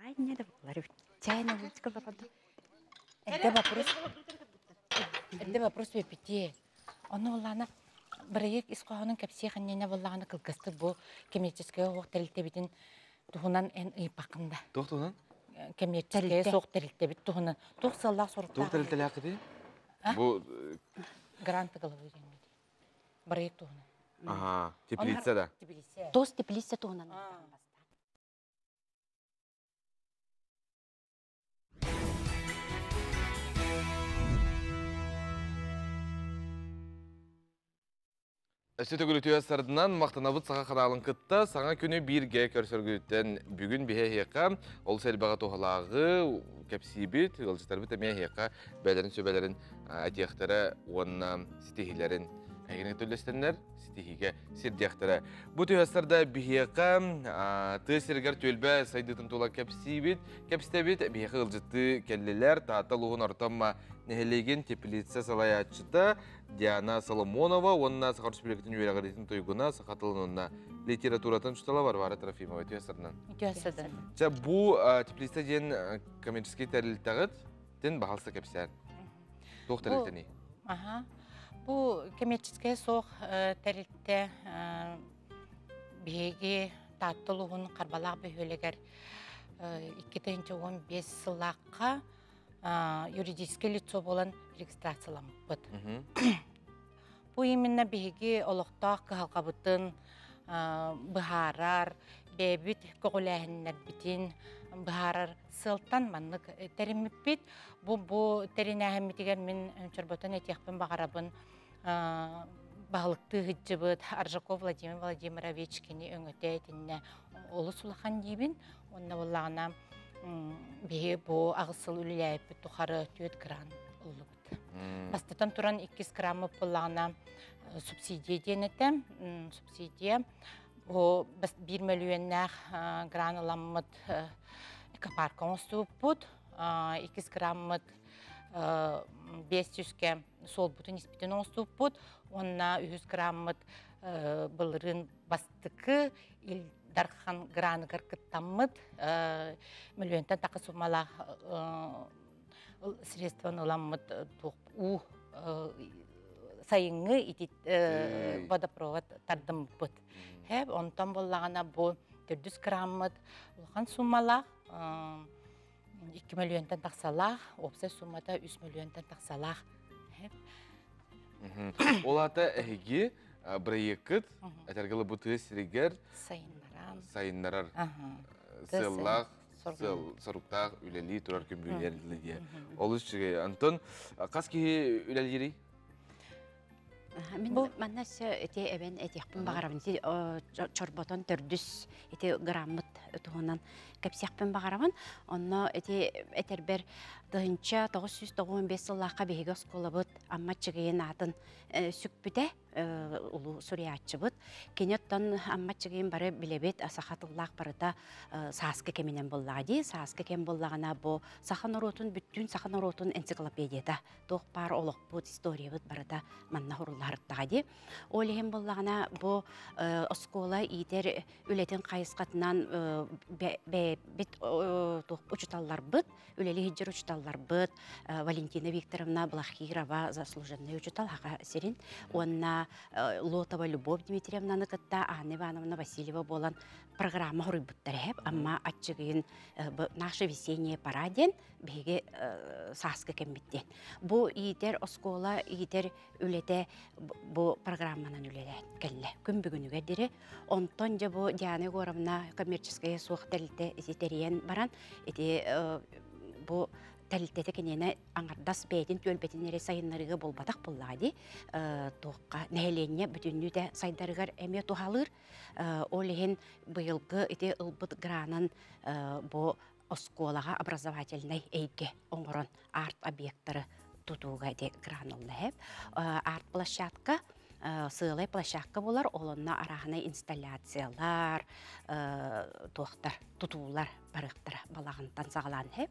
Саайня да буолар эбит. Чайна булчка барады. Эрдэ вопрос. Эрдэ вопрос бэппитие. Онно буллаана бырайыак ис хоһоонун кэпсиэх иннинэ буллаҕына кылгастык бу коммерческай оһох тэрилтэбитин туһунан эн ыйыппаккын да. Туох туһунан? коммерческая соқ тэрилтебит туһунан туох сыллаах соруктаах. Туох тэрилтэлээххитий? Бу грант головой диэн проект туһунан. Ага, теплица да. Теплица. Тос теплица туһунан. Өссө төгүл үтүө сардынан мактанабыт саха каналын кытта саҥа күнү бииргэ көрсөргүтүттэн бүгүн биһэ эһиэхэ ол сэлбэҕэ туһалааҕы кэпсиибит, ыалдьыттарбыт эмиэ эһиэхэ бэйэлэрин сүбэлэрин этиэхтэрэ уонна ситиһиилэрин эһигини төллөстөннөр ситиһиигэ сирдиэхтэрэ. Бу түһэстэрдэ биһиэхэ тыа сиригэр түөлбэ сайдыытын тула кэпсиибит, кэпсэтэбит. Биһиэхэ ыалдьыттыы кэллилэр. Таатта улууһун Ортомма нэһилиэгин теплица салайааччыта Диана Соломонова уонна Саха Республикатын үөрэҕириитин туйгуна, саха тылын уонна литературатын учуутала Варвара Трофимова үтүө сырынан. Үтүө сырынан. Чэ, бу теплица диэн коммерческий тэрилтэҕит тин баһалса кэпсээн. Туох тэрилтэний? Аха. Бу коммерческая суох тэрилтэ биһиги Таатта улууһун Харбалаах бөһүөлэгэр 2015 сыллаахха юридическое лицо буолан регистрацияламмыппыт. Бу именно биһиги олохтоох кыһалҕабытын быһаарар, бэйэбит көҕүлээһиннэрбитин быһаарар сыалтан маннык тэриммиппит. Бу бу тэринээһиммитигэр мин чорботон этиэхпин баҕарабын баһылыктыы сылдьыбыт Аржаков Владимир Владимирович кини өҥөтө итиннэ олус улахан диибин. Онно буоллаҕына биһи бу аҕыс сыл үлэлээбиппит тухары түөрт грант ыллыбыт. Бастатан туран иккис граммыт буоллаҕына субсидия диэн этэ. Субсидия бу биир мөлүйүөннээх гран ыламмыт экопарка оҥостубуппут. Иккис граммыт биэс сүүскэ суолбутун испитин оҥостубуппут. Уонна үһүс граммыт былырыын бастакы Ил Дархан граныгар кыттаммыт мөлүйүөнтэн тахса суммалаах средствоны ыламмыт уу сайыҥҥы ити водопровод тардыммыппыт. Хэп онтон буоллаҕына бу төрдүс граммыт улахан суммалаах 2 мөлүйүөнтэн тахсалаах, уопсай суммата 3 мөлүйүөнтэн тахсалаах. Ол аата эһиги бырайыаккыт этэргэ бу тыа сиригэр сайыннаран сайыннарар сыаллаах соруктаах үлэлии турар күн бүгүнүгэр диye. Олус үчүгэй. Антон хас киһи үлэлиирий? Мин манна өссө ити эбэн этиэхпин баҕарабын. Ити чорботон төрдүс ити граммыт туһунан кэпсиэхпин баҕарабын. Онно ити этэрбэр тыһынча 995 сыллаахха биһиги оскуолабыт Амма Чыгыйын аатын сүкпүтэ улуу суруйааччыбыт. Кини оттон Амма Чыгыйын бары билэбит саха тыллаах барыта сааскы кэминэн буоллаҕа дии. Сааскы кэм буоллаҕына бу саха норуотун бүттүүн саха норуотун энциклопедията туох баар олохпут, историябыт барыта манна хуруллаһарыттаҕа дии. Ол иһин буоллаҕына бу оскуола иитэр үлэтин хайысхатынан бэйэбит учуталларбыт, үлэлии сылдьар учуталларбыт Валентина Викторовна Блахирова заслуженный учутал Хаха сирин уонна Лотова Любовь Дмитриевнаны кытта Анна Ивановна Васильева буолан программа хоруйбуттар эһэп амма аччыгыйын наше весеннее пора диэн биһиги сааскы кэммит диэн. Бу иитэр оскуола иитэр үлэтэ бу программанан үлэлээн кэллэ. Күн бүгүнүгэр дири. Онтон дьэ бу Диана Егоровна коммерческая суох тэрилтэ ити тэрийэн баран ити бу тэрилтэтэ киниэнэ аҥардас бэйэтин түөлбэтин эрэ сайыннарыыга буолбатах буоллаҕа дии. Туохха нэһилиэнньэ бүтүннүүтэ сайдарыгар эмиэ туһалыыр. Ол иһин быйылгы ити ылбыт гранан бу оскуолаҕа образовательнай эйгэ оҥорон арт-объектары тутууга ити гран ылла арт-площадка сыалай площадка болар, ол онно арааһынай инсталляциялар, туохтар, тутуулар барыахтара балаҕантан саҕалаан хэп.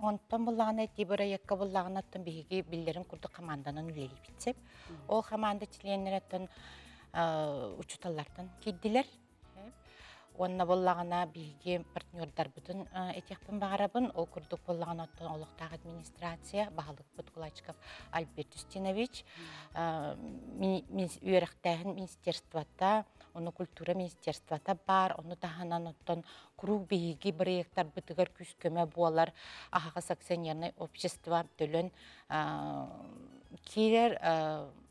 Онтон буллаҕына ити бырайыакка буллаҕына биһиги биллэрин курдук команданан үлэлиибит сеп. Ол команда членнэреттен учуталлартан киирдилэр. Уонна буоллаҕына биһиги партнердарбытын этиэхпин баҕарабын. Ол курдук буоллаҕына оттон олохтоох администрация, баһылыкпыт Кулачков Альберт Устинович, үөрэхтээһин министерствота, Оны культура министерствота бар, оны таһынан оттон куруук биһиги бырайыактарбытыгар күүс-көмө буолар аһаҕас акционернай общество төлөн киирэр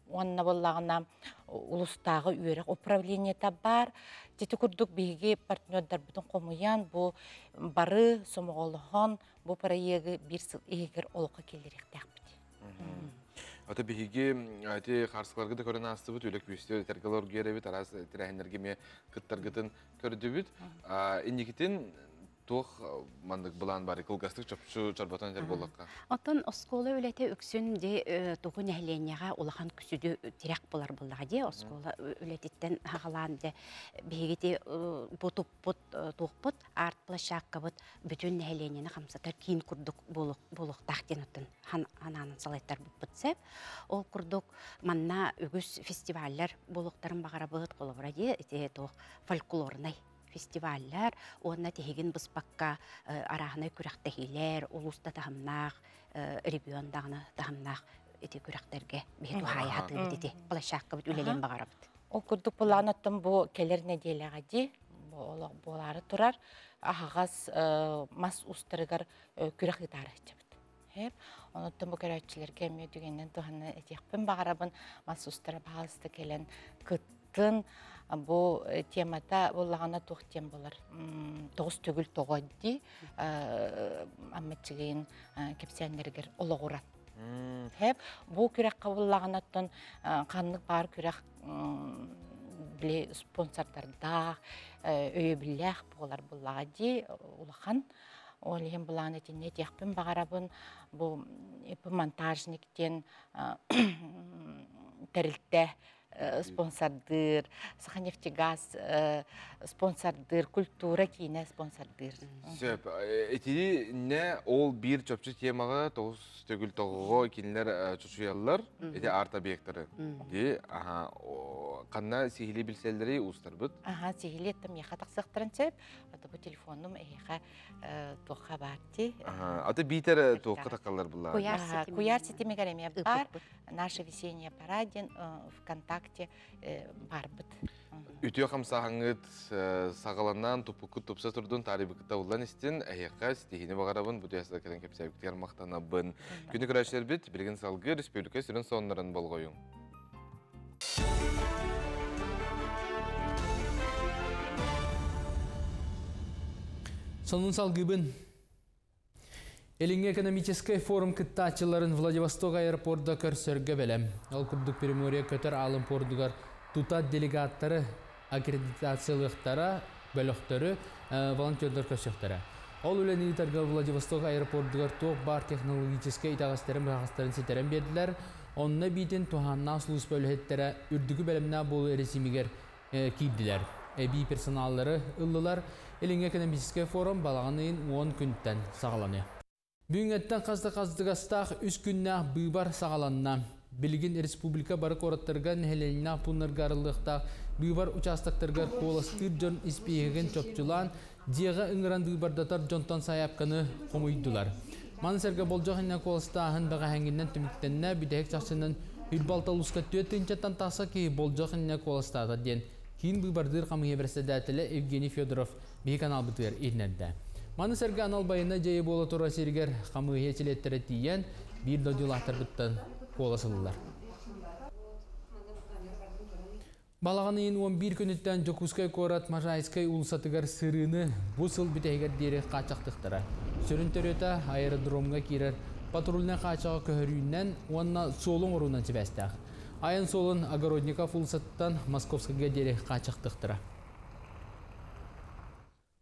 уонна буоллаҕына улустааҕы үөрэх управлениета бар. Тити курдук биһиги партнердарбытын хомуйан бу бары сомоҕолоһон бу проегы биир сыл иһигэр олоххо киллэриэхтээхпит. Ата биһиги ити харсыларга да көрөн аастыбыт, үлэ күүстүү этэргэлор герэбит, араас тирээһиннэргэ эмиэ кыттаргытын көрдүбүт. Инникитин туох маннык былаан бары кылгастык чопчу чорботон этэр буоллахха? Оттон оскуола үлэтэ үксүн де тугу нэһилиэнньэҕэ улахан күсүдү тирэх булар буллаҕа дии оскуола үлэтиттэн хаҕалаан де биһигити бу туппут туохпут арт площадкабыт бүтүн нэһилиэнньэни хамсатар киин курдук буолуохтаах диэн оттон ханаанан салайтарбыппыт сеп. Ол курдук манна үгүс фестиваллар буолуохтарын баҕарабыт холобура дии ити туох фольклорнай фестиваллар уонна тиһигин быспакка арааһынай күрэхтэһиилэр улууста таһымнаах регион даҕаны таһымнаах ити күрэхтэргэ биһи туһаайа хатыыбыт ити площадкабыт үлэлиэн баҕарабыт. Ол курдук былаан оттон бу кэлэр нэдиэлэҕэ дии буолаары турар аһаҕас мас устарыгар күрэх ыытаары сылдьабыт. Онуттан бу көрөөччүлэргэ эмиэ түгэнинэн туһанан этиэхпин баҕарабын мас устара баҕалыста кэлэн кыттын бу темата буоллаҕына туох диэн болар тоҕус төгүл тоҕо дии аммаччыгыйын кэпсээннэригэр олоҕуран. Хэп бу күрэххэ буоллаҕына ханнык баар күрэх били спонсордардаах өйөбүллээх буолар буллаҕа дии улахан. Ол иһин былаан итиннэ этиэхпин баҕарабын бу монтажник диэн тэрилтэ спонсордыыр, Саханефтегаз спонсордыыр, культура киинэ спонсордыыр. Сөп. Итини не ол биир чопчу темаҕа тоҕус төгүл тоҕоҕо кинилэр чочуйаллар ити арт объекттары. Ди аха ханна сиһили билсэллэри уустарбыт. Аха сиһили эттем миэхэ тахсыахтарын сөп. Ата бу телефонум эһиэхэ туохха баар ти. Ата биитер туохха такаллар булла. Куяр ситимигэр эмиэ бар. Наша весенняя пора диэн ВКонтакте барбыт. Үтүө хамсааһыҥҥыт саҕаланан туппуккут тупса турдун таарыйбыккыта уллан истин эһиэхэ ситиһиини баҕарабын бу түһэсэ кэлэн кэпсээбиккитигэр махтанабын. Күнү көрөөччүлэрбит билигин салгыы республика сүрүн сонуннарын болҕойуҥ. Сонун салгыыбын. Илиҥҥи экономическай форум кыттааччыларын Владивосток аэропорда көрсөргө бэлэм. Ол курдук Приморье көтөр аалын пордугар тута делегаттары аккредитациялыахтара, бөлөхтөрү волонтердар көрсүөхтэрэ. Ол үлэни ыытарга Владивосток аэропордугар туох баар технологическай итэҕэстэрин быһаҕастарын ситэрэн биэрдилэр. Онно биитин туһааннаах сулууспа үлэһиттэрэ үрдүкү бэлэмнээх буолуу эрэсиимигэр киирдилэр. Эбии персоналлары ыллылар. Илиҥҥи экономическай форум балаҕан ыйын 10 күнтэн саҕаланыа. Бүгүҥҥэттэн хас да хаздыгастаах үс күннээх быыбар саҕаланна. Билигин республика бары куораттарга нэһилиэнньэлээх пууннарга арыллыахтаах быыбар участоктарыгар куоластыыр дьон испииһэгин чопчулаан, дьиэҕэ ыҥыран быыбардатар дьонтон сайаапканы хомуйдулар. Маны сэргэ болдьох иннинэ куоластааһын бэҕэһээҥҥинэн түмүктэннэ, бүтэһик чахчынан Үрбалта улууска 4 тыһыынчаттан тахса киһи болдьох иннинэ куоластаата диэн Киин быыбардыыр хамыыһыйа бэрэссэдээтэлэ Евгений Федоров биһи каналбытыгар иһитиннэрдэ. Маны сэргэ анал байыаннай дьайыы буола турар сиригэр хамыыһыйа чилиэттэрэ тиийэн, биир дойдулаахтарбыттан куолас ыллылар. Балаҕан ыйын 11 күнүттэн Дьокуускай куорат Можайскай уулуссатыгар сырыыны бу сыл бүтэһигэр диэри хааччахтыахтара. Сүрүн төрүөтэ аэродромҥа киирэр патрульнай хааччаҕы көһөрүүнэн уонна суолу оҥоруунан сибээстээх. Айан суолун Огородников уулуссатыттан Московскайга диэри хааччахтыахтара.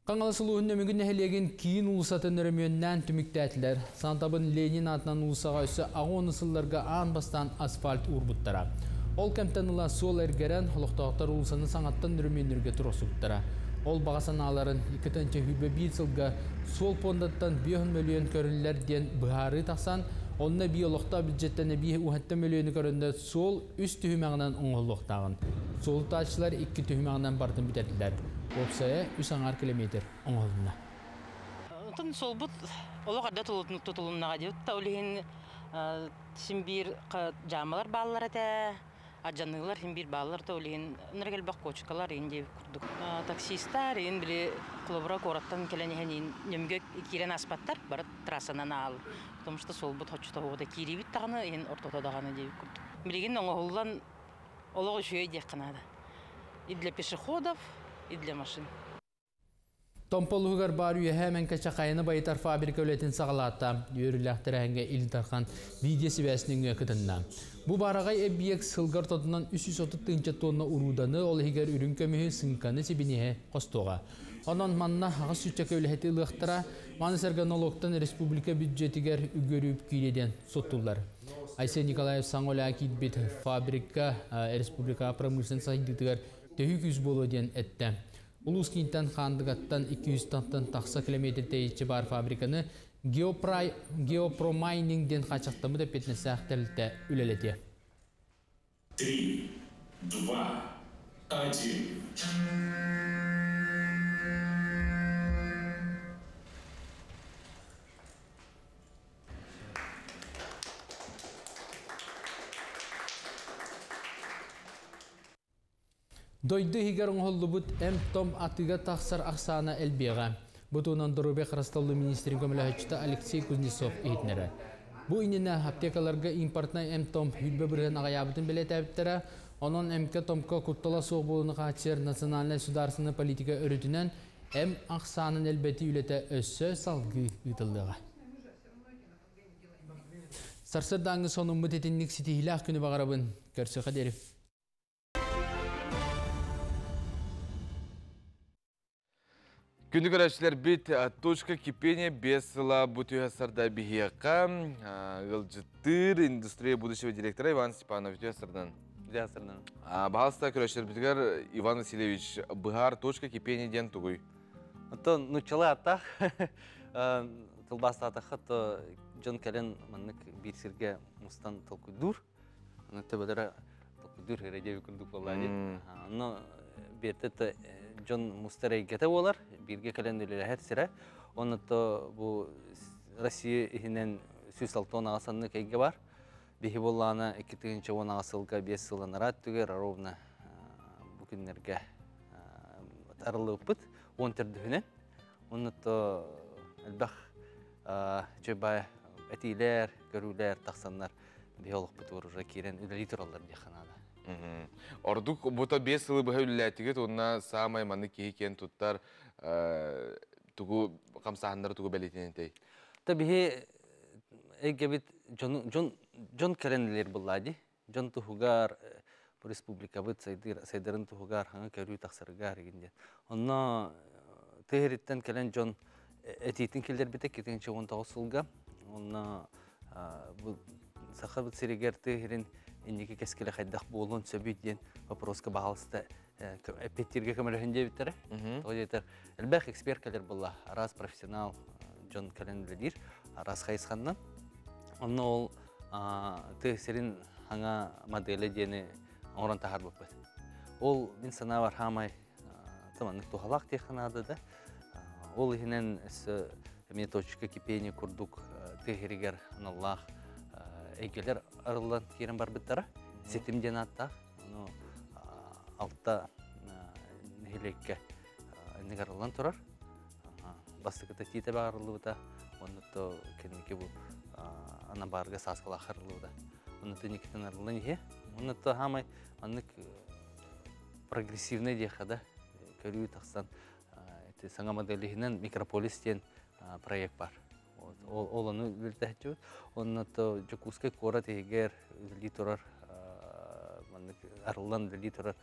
Хаҥалас улууһун Нөмүгү нэһилиэгин киин уулуссатын өрөмүөннээн түмүктээтилэр. Сантабын Ленин аатынан уулуссаҕа өссө аҕа сылларга аан бастаан асфальт уурбуттара. Ол кэмтэн ыла суол эргэрэн, олохтоохтор уулуссаны саҥаттан өрөмүөннүүргэ туруорсубуттара. Ол баҕа санааларын 2021 сылга суол пуондаттан 5 мөлүйүөн көрүллэр диэн быһаарыы тахсан, онно эбии олохтоох бюджеттэн эбии уһаттан мөлүйүөнү көрөннөр суол үс түһүмэҕинэн оҥоһуллуохтааҕын. Суол тутааччылар икки түһүмэҕинэн барытын бүтэрдилэр. Уопсайа үс аҥаар километр оҥоһулунна. Онтон суолбут олох эрдэ тутулуннаҕа диэбит да, ол иһин син биир дьаамалар бааллар этэ. Аджаныылар хин бир баалар да олиһин ынырык элбэх кочкалар ин диэбит курдук. Таксистар ин били холобура куораттан кэлэн иһэн ин нөмгө киирэн ааспаттар, бары трассанан аал. Потому что суолбут хоччото да киириибит даҕаны иһин ортото даҕаны диэбит курдук. Билигин оҥоһуллан олох үчүгэй диэххэ наада. И для пешеходов, и для машин. Томпо улууһугар баар Үөһээ Мэҥкэчэ хайаны байытар фабрика үлэтин саҕалаата. Үөрүүлээх тэрээһиҥҥэ Ил Дархан видео сибээс нөҥүө кытынна. Бу баараҕай эбийиэк сылга ортотунан 330 тыһыынча тонна урууданы, ол иһигэр үрүҥ көмүһү, сыыҥканы, сибиниэһи хостуоҕа. Онон манна аҕыс сүүсчэкэ үлэһити ылыахтара, маны сэргэ нолуоктан республика бюджетигэр үгүөрү үп киириэ диэн суоттууллар. Айсен Николаев саҥа үлэҕэ киирбит фабрика республика промышленность сайдыытыгар төһүү күүс буолуо диэн эттэ. Улуус киинтэн Хаандыгаттан 200-тан тахса километр тэйиччи баар фабриканы Геопромайнинг диэн хааччахтаммыт эппиэтинэстээх тэрилтэ үлэлэтиэ. Три, два, один. Дойду иһигэр оҥоһуллубут эмп-том атыыга тахсар ахсаана элбиэҕэ. Бу туһунан доруобуйа харыстабылын министрин көмөлөһөөччүтэ Алексей Кузнецов иһитиннэрэр. Бу иннинэ аптекаларга импортнай эмп-том 20% аҕыйаабытын бэлиэтээбиттэрэ. Онон эмкэ-томко куттала суох буолууну хааччыйар национальнай судаарыстыбаннай политика өрүтүнэн эм ахсаанын элбэтии үлэтэ өссө салгыы ыытыллыаҕа. Сарсыардааҥҥы сонуммут итинник ситиһиилээх күнү баҕарабын. Көрсүөххэ диэри. Күндү көрөөччүлэрбит, Точка кипения 5 сыла бу түһэ сарда биһиэхэ ыалдьыттыыр индустрия будущего директора Иван Степанович түһэ сардан. Түһэ сардан. Баһалыста көрөөччүлэрбитигэр Иван Васильевич быһаар Точка кипения диэн тугуй? Оттон нуччалыы ааттаах тылбаастаатахха то дьон кэлэн маннык биир сиргэ мустан толкуйдуур. Аны төбөлөрө толкуйдуур эрэ диэби курдук буолла дии. Онно биэртэ дьон мустар эйгэтэ буолар, бииргэ кэлэн үлэлэһэр сирэ. Онно то бу Россия иһинэн 168 аннык эйгэ бар. Биһи буоллаана 2018 сылга 5 сыл анараа өттүгэр ровно бу күннэргэ арыллыбыппыт 14-үһүнэн. Онно то элбэх чөй этиилэр, көрүүлэр тахсаннар биһи олохпутугар уже киирэн үлэлии тураллар диэххэ наада. Ордук бута 5 сылы быһа үлэлээтигит уонна саамай маннык киһи киэн туттар тугу хамсааһыннары тугу бэлиэтиэн Та биһи эйгэбит дьон дьон дьон кэлэн үлэлиир буоллаа дии. Дьон туһугар бу республикабыт сайдыр сайдарын туһугар хаҥа көрүү тахсарыгар игин диэн. Онно тыа кэлэн дьон этиитин киллэрбитэ 2019 сылга. Онно бу Сахабыт сиригэр тыа сирин инники кэскилэ хайдах буолуон сөбүй диэн вопроска баһаалыста эппиэттииргэ көмөлөһүн диэбиттэрэ. Тоҕо диэтэр элбэх эксперт кэлэр буолла, араас профессионал дьон кэлэн үлэлиир, араас хайысханнан. Онно ол тыа сирин хаҥа модели диэни оҥорон таһаарбыппыт. Ол мин санаабар хаамай маннык туһалаах диэххэ наада да. Ол иһинэн өссө эмиэ точка кипения курдук тыа сиригэр аналлаах эйгэлэр арыллан киирэн барбыттара. Ситим диэн ааттаах. Ону алта нэһилиэккэ инник арыллан турар. Бастакыта Тиитэ арыллыбыта, онно то кэнники бу Анабаарга Сааскалаах арыллыбыта. Онно то Никитин арыллан иһэ. Онно то хаамай маннык прогрессивный диэххэ да көрүү тахсан саҥа моделиһинэн микрополис диэн проект бар. Ол, ол ону үлэлтэһчүбүт. Онно то Дьокуускай куорат иһигэр үлэлии турар маннык арыллан үлэлии турар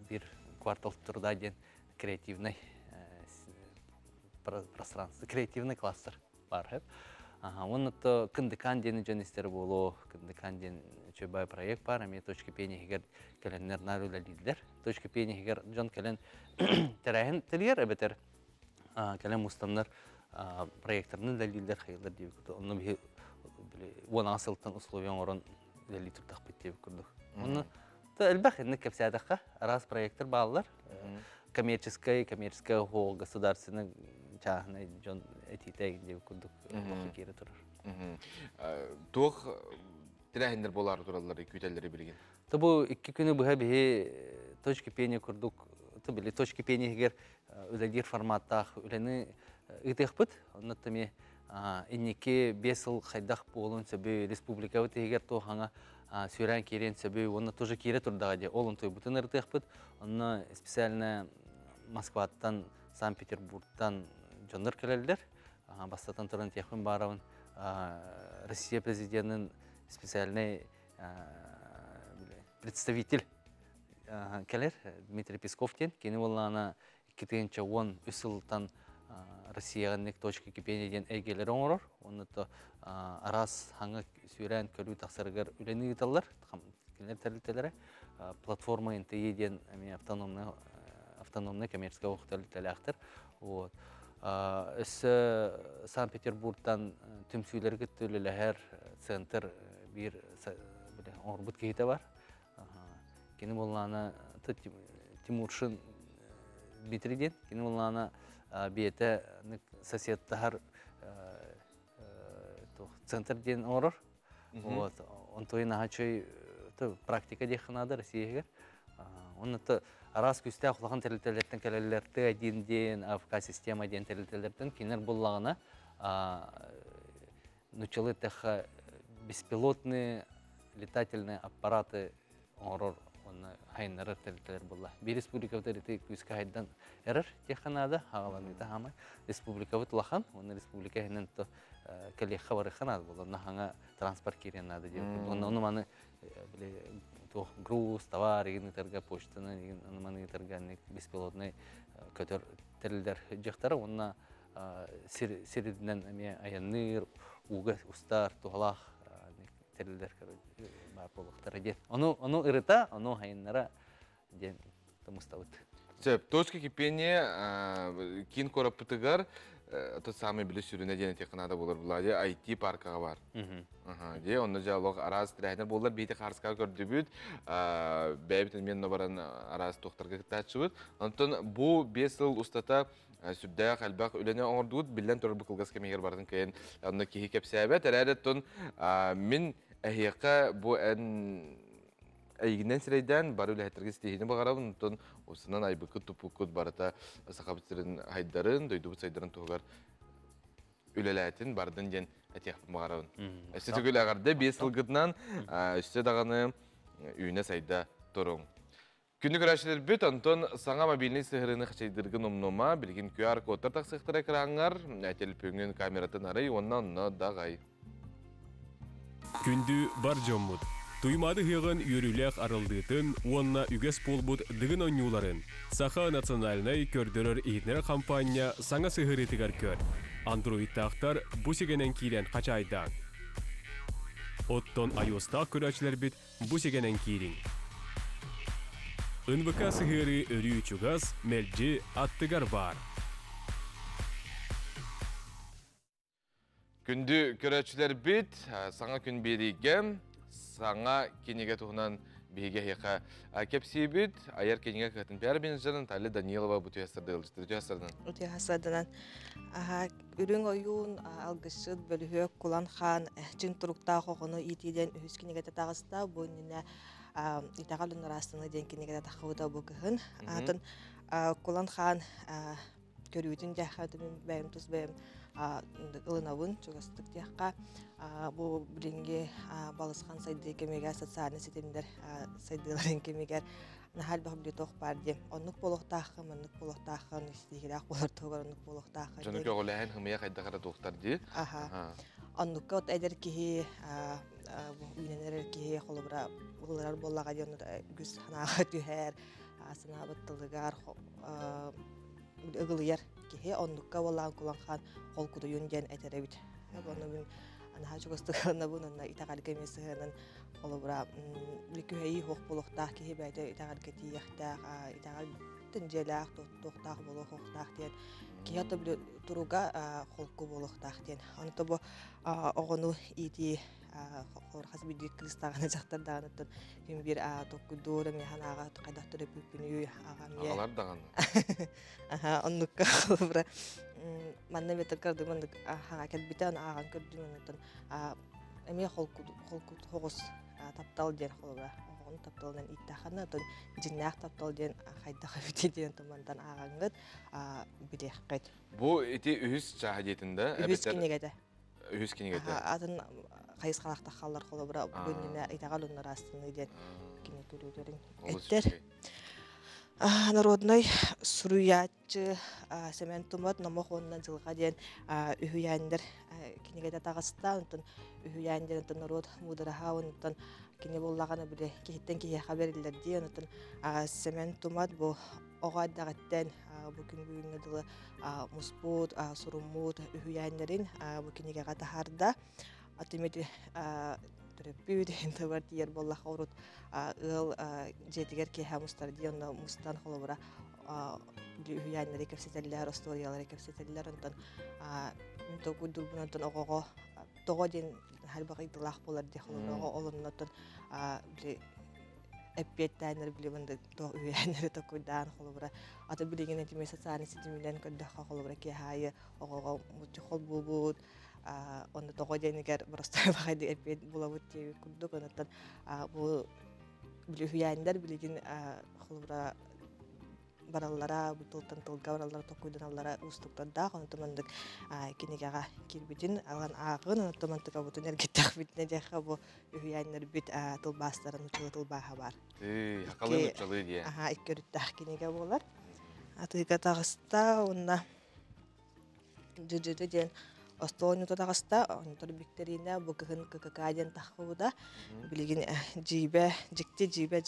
бир квартал труда диэн креативный пространство, креативный кластер бар. Онно то Кындыкан диэн дьон истэр буолуо, Кындыкан диэн үчүгэй проект бар, эмиэ точка кипения иһигэр кэлэннэр наар үлэлииллэр. Точка кипения иһигэр дьон кэлэн тэрээһин тэрийэр эбэтэр кэлэн мустаннар проекторынан үлэлииллэр, хайылар диэбит. Онно биһи 10 сылтан условия оҥорон үлэлии турдахпыт диэбит курдук. Онно элбэх инник кэпсээтэххэ араас проекттар бааллар. Коммерческий, коммерческий хол, государственный, частный дьон этиитэ диэбит курдук олоххо киирэ турар. Туох Тирээһиннэр буолаары тураллары күүтэллэри билигин. То бу 2 күнү быһа биһи точки пения курдук били точки пения иһигэр үлэлиир форматтаах үлэни ыытыахпыт. Онно тами инники 5 сыл хайдах буолун сөбү республикабыт иһигэр туохаҥа сүүрэн киириэн сөбү уонна тоже киирэ турдаҕа дии ол онтуйбутун ырытыахпыт. Онно специально Москваттан, Санкт-Петербургтан дьоннор кэлэллэр. Бастатан туран тиэхпин баарабын Россия президентин специальный представитель кэлэр Дмитрий Песков диэн. Кини буоллаҕына 2013 сылтан Россияҕа точка кипения диэн эйгэлэри оҥорор. Онно то араас хаҥа сүүрээн көрүү тахсарыгар үлэни ыыталлар. Кинилэр тэрилтэлэрэ платформа НТИ диэн эмиэ автономный коммерческай оһох тэрилтэлээхтэр. Вот. Өссө Санкт-Петербургтан түмсүүлэри кытта үлэлэһэр центр биир оҥорбут киһитэ бар. Кини буоллаана Тимуршин Дмитрий диэн. Кини буоллаана биэтэ соседтаһар центр диэн оҥорор. Вот. Онтуйун аһачый практика диэххэ наада Россиягар. Онно араас күстээх улахан тэрилтэлэртэн кэлэллэр Т1 диэн, АФК система диэн тэрилтэлэртэн кинилэр буллаҕына нуччалыы эттэххэ беспилотные летательные аппараты оҥорор уонна хайыннарар тэрилтэлэр буолла. Биир республикабыт ити күүскэ хайдан эрэр диэххэ наада, хаҕаланыыта хаамай. Республикабыт улахан, уонна республика иһинэн то кэлиэххэ барыахха наада буолла. Онно хаҥа транспорт киириэн наада диэн. Онно ону маны били туох груз, товар игин ыытарга, почтаны игин ону маны ыытарга беспилотный көтөр тэрилдэр дьахтара уонна сир сиринэн эмиэ айанныыр, ууга устар, туһалаах тэрилдэр баар буолуохтара диэн. Ону ону ырыта, ону хайыннара диэн тумустабыт. Сөп, точка кипения киин куораппытыгар тот самый били сүрүнэ диэн этиэххэ наада буолар була дии IT паркаҕа бар. Дии онно дьэ араас тэрээһиннэр буоллар биити хаарыскаҕа көрдүбүт, бэйэбит эмиэ баран араас туохтарга кыттааччыбыт. Онтон бу 5 сыл устата сүрдээх элбэх үлэни оҥордубут, биллэн турар бу кылгас кэмигэр барытын кыайан онно киһи кэпсээбэт. Эрээри мин эһиэхэ бу эн эйигинэн сирэйдээн бары үлэһиттэргэ ситиһиини баҕарабын, онтон устунан айбыккыт туппуккут барыта Сахабыт сирин хайдарын, дойдубут сайдарын туһугар үлэлээтин, бардын диэн этиэхпин баҕарабын. Өссө түгүл эҕэрдэ 5 сылгытынан өссө даҕаны үүнэ сайда туруҥ. Күнү көрөөччүлэрбит, онтон саҥа мобильный сыһырыны хачайдыргын умнума, билигин QR кодтар тахсыахтара экраҥҥар, телефоҥҥун камератын арый уонна онно даҕай. Күндү бар дьоммут! Туймаады ыһыаҕын үөрүүлээх арыллыытын уонна үгэс буолбут Дыгын оонньууларын Саха национальнай көрдөрөр-иһитиннэрэр хампаанньа саҥа сыһыарыытыгар көр. Андроидтаахтар бу сигэнэн киирэн хачаайдааҥ. Оттон iOS-таах көрөөччүлэрбит бу сигэнэн киириҥ. НВК сыһыарыы өрүү чугас, мэлдьи аттыгар баар. Күндү көрөөччүлэрбит, саҥа күн биэриигэ саҥа кинигэ туһунан биһиги эһиэхэ кэпсиибит. Айар кинигэ кыһатын пиар менеджерин Наталья Данилова бу түһэ сырдыылдьыт. Үтүө сырдынан. Үтүө сырдынан. Үрүҥ ойуун, алгысчыт, бөлүһүөк, Кулан хаан, чиҥ туруктаах оҕону иитии диэн үһүс кинигэтэ таҕыста. Бу иннинэ Итэҕэл ыраастана диэн кинигэтэ таххыбыта бу кыһын. Атын Кулан хаан көрүүтүн диэххэ бэйэм тус бэйэм ылынабын чугастык диэххэ бу билиҥҥи балысхан сайдыы кэмигэр социальнай ситимнэр сайдыыларын кэмигэр наһаа элбэх били туох баар диэн оннук буолуохтааххын маннык буолуохтааххын истиилээх буолар туһугар оннук буолуохтааххын дьону көҕүлээһин хымыйа хайдах эрэ туохтар дии аха оннукка от эдэр киһи үүнэн эрэр киһи холобура ылларар буоллаҕа диэн үгүс санааҕа түһэр санаабыт тылыгар ыгылыйар киһи оннукка буоллаан кулан хаан холкутуйун диэн этэр эбит. Ону мин наһаа чугастык ылынабын уонна итэҕэлгэ эмиэ сыһыанын холобура күһэйии суох буолуохтаах киһи бэйэтэ итэҕэлгэ тиийиэхтээх итэҕэл дьиэлээх туохтаах буолуохтаах диэн киһи ото туруга холку буолуохтаах диэн. Ону бу оҕону иитии хас биирдии кыыс даҕаны дьахтар даҕаныттан ким биир толкуйдуур эмиэ санааҕа хайдах төрөппүппүнүй аҕам Аҕалар даҕаны. Аха, оннукка холобура манна метр көрдүм, оннук хаҥа кэлбитэ, аны ааҕан көрдүм, онтон Эмиэ холку холку хоҕус таптал диэн холобура оҕону тапталынан ииттэххинэ, оттон дьиҥнээх таптал диэн хайдах эбитий диэн тумантан ааҕаҥҥыт билиэххит. Бу ити үһүс чааһа диэтин да? Үһүс кинигэтэ. Үһүс кинигэтэ. Атын хайысхалаахтах халлар холобура бу иннинэ итэҕэл уонна ыраастыныы диэн кини көрүүлэрин эттэр. Народнай суруйааччы Сэмэн Тумат Номох уонна дьылҕа диэн үһүйээннэр кинигэтэ таҕыста. Онтон үһүйээн диэн онтон норуот муудараһа онтон кини буоллаҕына били киһиттэн киһиэхэ бэриллэр диэн онтон Сэмэн Тумат бу оҕо эрдэҕиттэн бу күн бүгүҥҥэ дылы муспут, суруммут үһүйээннэрин бу кинигэҕэ таһаарда. Атымит төрөппүт тыбар тиийэр буоллахха урут ыал дьиэтигэр киэһэ мустар дии онно мустан холобура үһүйээннэри кэпсэтэллэр, остуоруйалары кэпсэтэллэр. Онтон мин толкуйдуурбун онтон оҕоҕо тоҕо диэн харбах ыйдылаах буолар дии холобура оҕо ол оннотон били эппиэттээннэр били мындык үһүйээннэри токуйдаан холобура аты билигин этими социальный ситиминэн көрдөххө холобура киэһэ аайы оҕоҕо холбуубут онно тоҕо диэнигэр боростуой баҕайдык эппиэт булабыт диэбит курдук онуттан бу били үһүйээннэр билигин холобура бараллара бу тылтан тылга бараллара токуйданаллара уустуктардаах онтон маннык кинигэҕэ киирбитин алан ааҕын онтон мантыкабытын эргиттэхпитинэ диэххэ бу үһүйээннэрбит тылбаастарын учула тылбааһа баар. Хакалыы нуччалыы диэ. Аха, икки өрүттээх кинигэ буолар. Атыыга таҕыста уонна Дьыдьыды диэн остуол оонньуута таҕыста. Оонньотор Викторина бу кыһын ККК диэн таххыбыта. Билигин дьиибэ, дьикти дьиибэ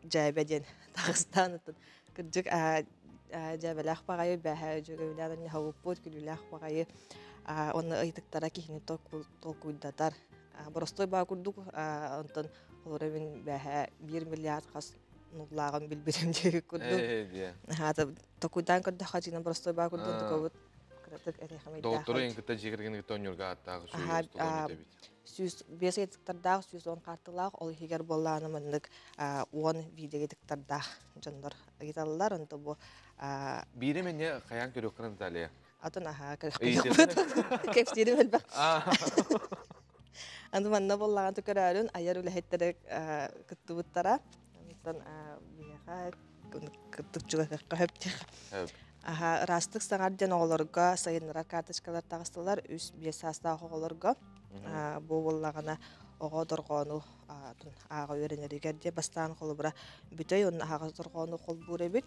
дьээбэ диэн таҕыстаан оттон кырдьык дьээбэлээх баҕайы бээһэ дьүөгэбинээн анньаһабыппыт күлүүлээх баҕайы уонна ыйытыктара киһини толкуйдатар боростуой баа курдук онтон холобура мин бээһэ биир миллиард хас нуллааҕын билбитим диэбит курдук токуйдаан көрдөххө дьиҥинэн боростуой баа курдук токобут кыратык эриэхэмэйдээх Доҕоттору эн кытта дьиэ кэргэни кытта оонньуурга ааттаах үчүгэй остуол эбит. 105 ыйытыктардаах, 110 карталаах, ол иһигэр буоллаҕына маннык 10 видео ыйытыктардаах дьоннор ыйыталлар. Онто бу Биири эмэ хайаан көрүөххүнэ Наталья? Атын аһаа көрүөхпүт. Кэпсиирим элбэх. Аны манна буоллаҕына көрөөрүн айар үлэһиттэрэ кыттыбыттара. Онтон биһиэхэ кырдык чугаһыахха сөп диэх. Аха, ыраастык саҥар диэн оҕолорго сайыннарар карточкалар таҕыстылар 3-5 саастаах оҕолорго. Бу буоллаҕына оҕо дорҕоону ааҕа үөрэнэригэр диэ бастаан холобура бүтэй уонна аһаҕас дорҕоону холбуур эбит.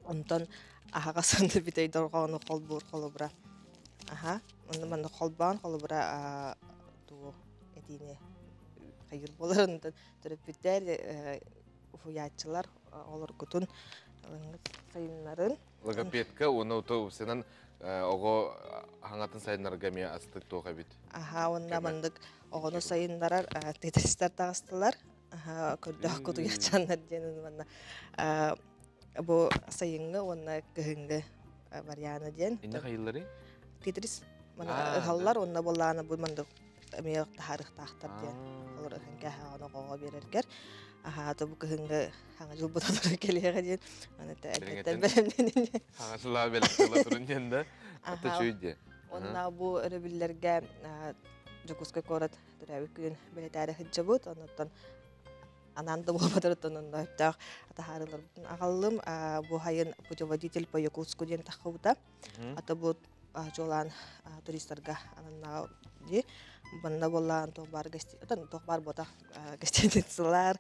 Онтон аһаҕас уонна бүтэй дорҕоону холбуур холобура. Аха, онно манна холбоон холобура тугу этиини хайыр буолар онтон төрөппүттэр уһуйааччылар оҕолоргутун сайыннарын. Логопедка уонна утуусынан оҕо хаҥатын сайыннарга эмиэ астык туох эбит. Аха, уонна маннык оҕону сайыннарар тетристэр таҕыстылар. Аха, көрдөөх кутуйахчаннар диэн манна бу сайыҥҥы уонна кыһыҥҥы вариана диэн. Инне хайыллары? Тетрис мана ыһаллар уонна буоллаана бу маннык эмиэ таһаарыахтаахтар диэн олор ыһан кээһэҕин оҕоҕо биэрэргэр аһаата бу кыһыҥҥы хаҥа дьылбыт олорон кэлиэҕэ диэн аны эрдэттэн бэлэмнэнин хаҥа сылаа бэлэмнэнэ турун диэн да ата чүй диэ Онна бу өрөбүллэргэ Дьокуускай куорат төрөөбүт күнүн бэлэтээри сылдьабыт. Оннуттан анаан да буолбатарыттан онно өптөөх таһаарыыларбытын аҕаллым. Бу хайын путеводитель по Якутску диэн таххыбыта. Ата бу чуолаан туристарга ананнаҕа дии. Манна буоллаан туох баар гости туох баар буотах гостиницалар,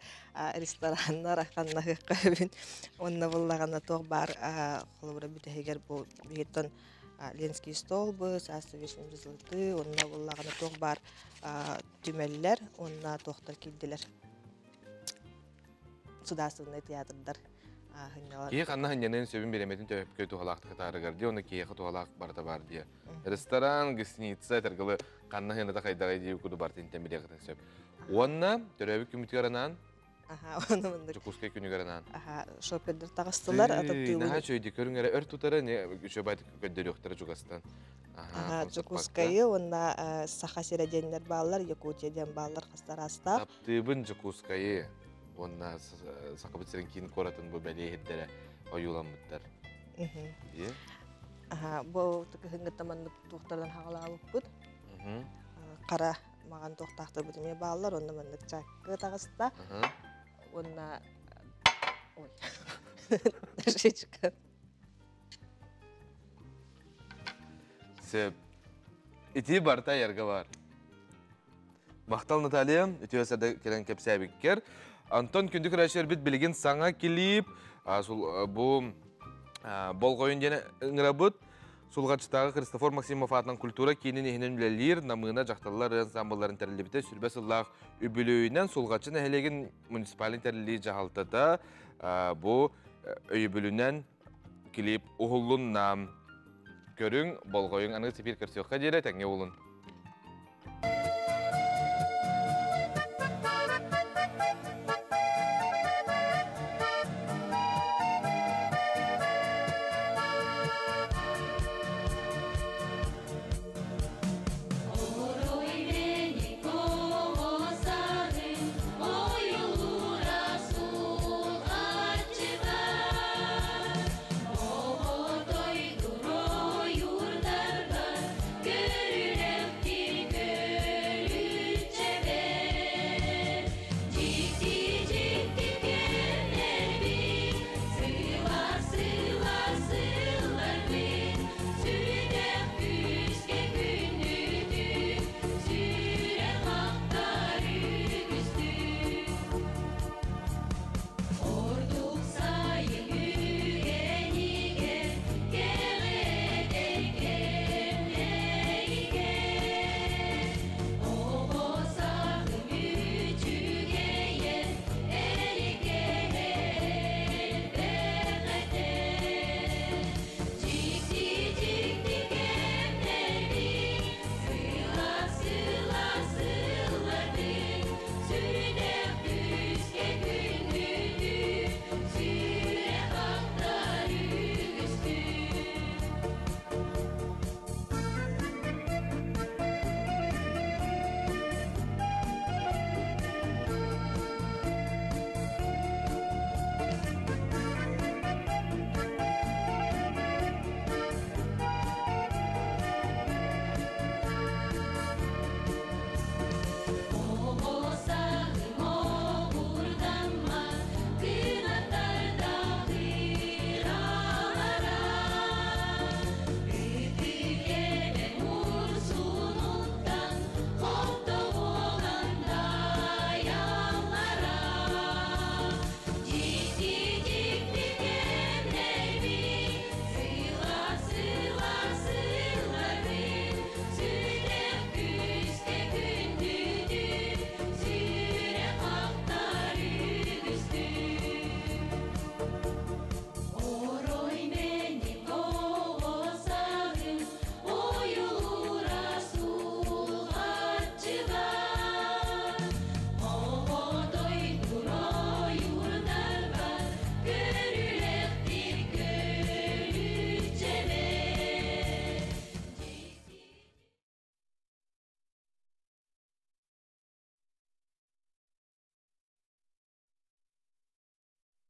рестораннар ханнаһыахха сөбүн. Онно буоллаҕына туох баар холобура бүтэһигэр бу биһиттэн Ленский столбы, Царство вечной мерзлоты, онно буоллаҕына туох баар түмэллэр уонна туохтар киирдилэр. Судаарыстыбаннай театрдар Киһи ханна ханньаныан сөбүн бириэмэтин төһөпкө туһалаахтык атаарыгар дии, онно киһиэхэ туһалаах барыта баар дии. Ресторан, гостиница, этэргылы ханна хыната хайдаҕай дии курдук барытын тэн билиэххитин сөп. Уонна төрөөбүт күммүтүгэр анаан Аха, оны мындык. Дьокуускай күнүгэр анаан. Аха, шопердер таҕыстылар, атаптыыбын. Наһаа үчүгэйдик көрүҥ эрэ өр тутара, не үчүгэй көрдөрүөхтэрэ чугастан. Аха, Дьокуускайы уонна Саха сирэ диэннэр бааллар, Якутия диэн бааллар хастараастаах. Таптыыбын Дьокуускайы уонна Сахабыт сирин киин куоратын бу бэлиэ иһирдэрэ ойууламмыттар. Аха, бу кыһыҥҥыттан маннык туохтардан хаҕалаабыппыт. Хара маҕан туохтаахтарбыт эмиэ бааллар, онно маннык чаккы таҕыста. Уонна ой. Дашечка. Сөп. Ити барыта айарга бар. Махтал Наталья, үтүө сарда кэлэн кэпсээбиккэр. Антон күндү көрөөччүлэрбит билигин саҥа клип бу болҕойун диэн ыҥырабыт. Сулҕаччытааҕы Христофор Максимов аатынан культура киинин иһинэн үлэлиир Намыына дьахталлар ансамблларын тэриллибитэ сүрбэ сыллаах үбүлүөйүнэн Сулҕаччы нэһилиэгин муниципальнай тэриллии дьаһалтата бу өйөбүлүнэн клип уһуллунна. Көрүҥ, болҕойуҥ, аныгы сипиир көрсүөххэ диэри тэҥҥэ булун.